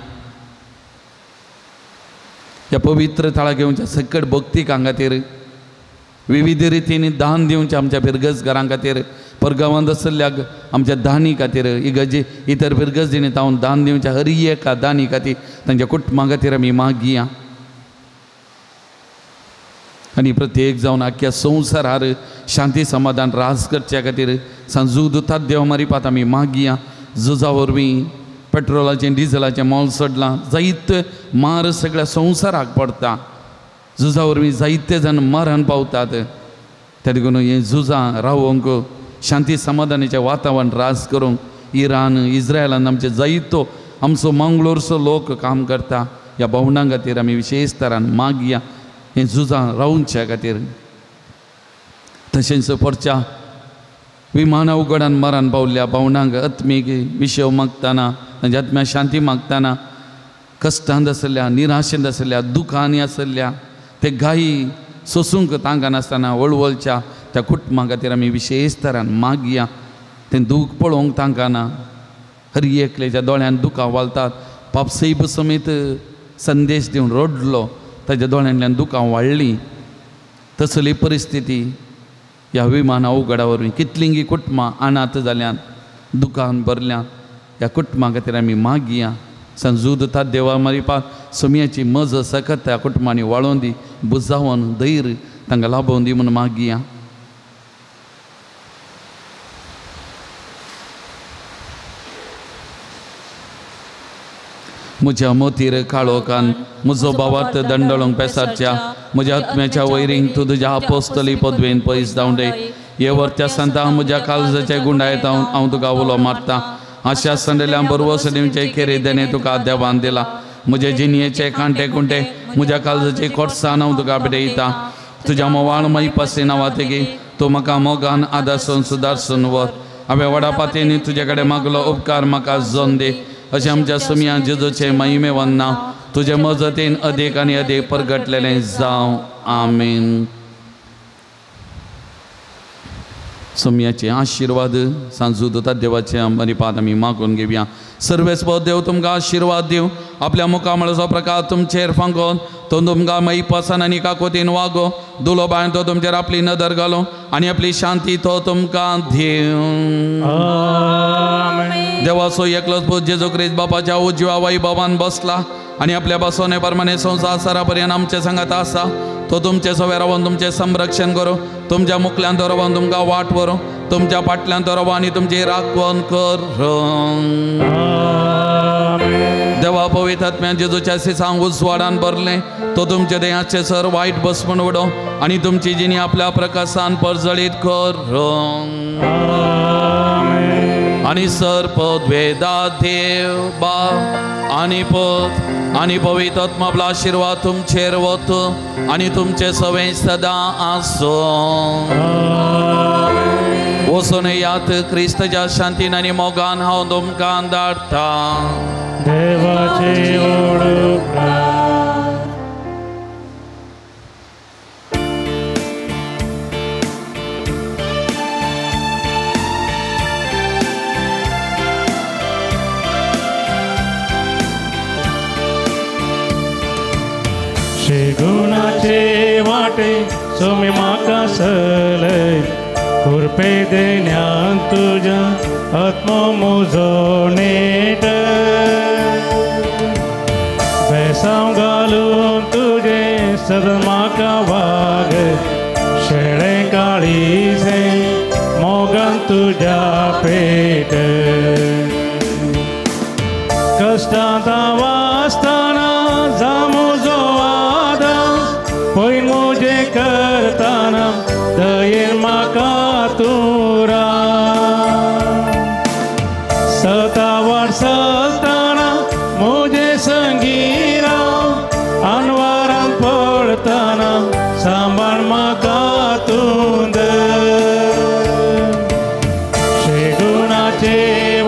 ह्या पवित्र थळाक घेवच्या सकट भक्तिकां खातीर, विविध रितीन दान दिवच्या आमच्या फिरगज घरां खातीर, परगांवांत आशिल्ल्या आमच्या दानी खातीर, इगर्जी इतर फिरगर्जींनी तावन दान दिवच्या हर एका दानी खातीर, तांच्या कुटुंबां खातीर आमी मागया. आनी प्रत्येक जावन आख्या संवसारार शांती समाधान राज करच्या खातीर सांजू दुतात देव मारिपात आमी मागया. झुजा वरवीं पेट्रोलाचें डिझलाचें मोल चडलां, जायते मार सगळ्या संवसाराक पडटा. झुजा वरवीं जायते जाण मरण पावतात. त्या देखून हें झुजां रावोंक शांती समाधानाचें वातावरण राज करूंक इराण इस्रायलान आमचे जायतो आमचो मंगलोरचो लोक काम करता. ह्या भावंडां खातीर आमी विशेश तरान मागया हें झुजां रावच्या खातीर. तशेंच परच्या विमाना उगडान मरण पावल्ल्या भावंडांक आत्मीक विशय मागतना, तांच्या आत्म्या शांती मागतना, कश्टांत आशिल्ल्या, निराशेंत आशिल्ल्या, दुखांनी आशिल्ल्या, ते गायी सोसूंक तांकां नासतना वळवळच्या त्या कुटुंबां खातीर आमी विशेश तरान मागया. तें दूख पळोवंक तांकां ना. हर एकल्याच्या दोळ्यान दुखां वालतात. पापसैब समेत संदेश दिवन रडलो, ताज्या दोळ्यांतल्यान दुखां वाडलीं. तसली परिस्थिती ह्या विमाना उगडा वरवीं कितलींगी कुटुंबां अनाथ जाल्यान, दुकान भरल्यान. ह्या कुटुंबां खातीर आमी मागया. संजू दितात देवा मारिपा सोमयाची मज सकत त्या कुटुंबांनी वाळोवन दी, बुजावन धैर्य तांकां लाभोवन दी म्हूण मागया. म्हज्या मोतीर काळोखान म्हजो भावार्थ दंडळोंक पेसारच्या म्हज्या आत्म्याच्या वैरींक तूं तुज्या आपोस्तली पदवेन पयस धांवडे. हे वर्त्या सांता म्हज्या काळजाचे गुंडायत हांव तुका उलो मारता. आशा सांडल्या बरवस दिवचे खेरे देणे तुका देवान दिला. म्हजे जिणयेचे कांटे कुंटे म्हज्या काळजाचे कोटसान हांव तुका भेटयता. तुज्या मोवाळ मैपासी नांवातगी तूं म्हाका मोगान आदासून सुदारसून व्हर. हांवें व्हडा पातयेनी तुजे कडेन मागलो उपकार म्हाका जोन दी. अशें आमच्या सुमया जेजूचे महिमेवन नांव तुजे मजतीन अदीक आनी अदीक परगटलेलें जावं. आमेन. सोमयाचे आशिर्वाद सांजू दितात देवाचे मरिपात आमी मागून घेवया. सर्वेस्पर देव तुमकां आशिर्वाद दिवं. आपल्या मुखामळाचो प्रकार तुमचेर फांकोवन तो तुमकां मैपासान आनी काकोतीन वागो. दुलो बायन तो तुमचेर आपली नदर घालो आनी आपली शांती तो तुमकां दिवं. देवाचो एकलोच पूत जेजू क्रिस्त बापाच्या उजव्या वैभवान बसला आनी आपल्या बसवणे प्रमाणे संवसार सारा पर्यंत आमचे सांगात आसा. तो तुमचे सवे रावन तुमचें संरक्षण करूं, तुमच्या मुखल्यान तो रावन तुमकां वाट व्हरूं, तुमच्या फाटल्यान तो रावन आनी तुमची राखवण करूं. देवा पवित्र आत्म्यान जेजूच्या सिसांक उजवाडान भरलें तो तुमचे देहाचे सर वायट बसवण उडोवं आनी तुमची जिणी आपल्या प्रकाशान परजळीत करूं. आनी सर पदवेदा देव बाप आनी पद आनी पवित्र आत्मा आपलो आशिर्वाद तुमचेर वत आनी तुमचे सवे सदां आसूं. वचून यात क्रिस्तच्या शांतीन आनी मोगान हांव तुमकां धाडटा. देवाची ओळख. गुणाचे वाटे सोमी म्हाका सलय कृपे देण्यान तुज्या आत्मो म्हजो नेट बेसांव घालून तुजें सदां म्हाका वाग शेळें काळीजें मोगान तुज्या पेट कश्टांत वाचतना मोगीन मुजे करताना दयेन म्हाका तूं राव सतावार चलतना मुजे संगी राव अनवारान पडतना सांबाळ म्हाका तूं शेगुणाचे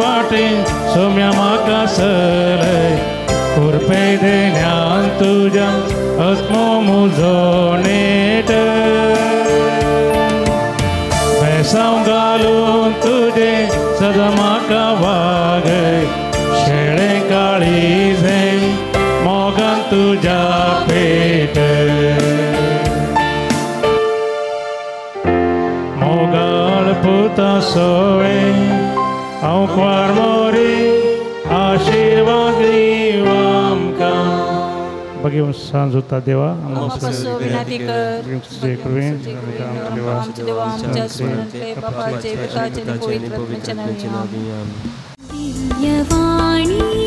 वाटे सोम्या म्हाका चलय कुरपे देण्यान तुज्या आत्मो मुजो नेट बेसांव घालून तुजें सदां म्हाका वागय शेळें काळीजें मोगान तुज्या पेट मोगाळ पुता सोवे हांव कुवार मोरी आशिर्वाद दिव आमकां. भगीवन सांज उरता देवा दिव्यवाणी.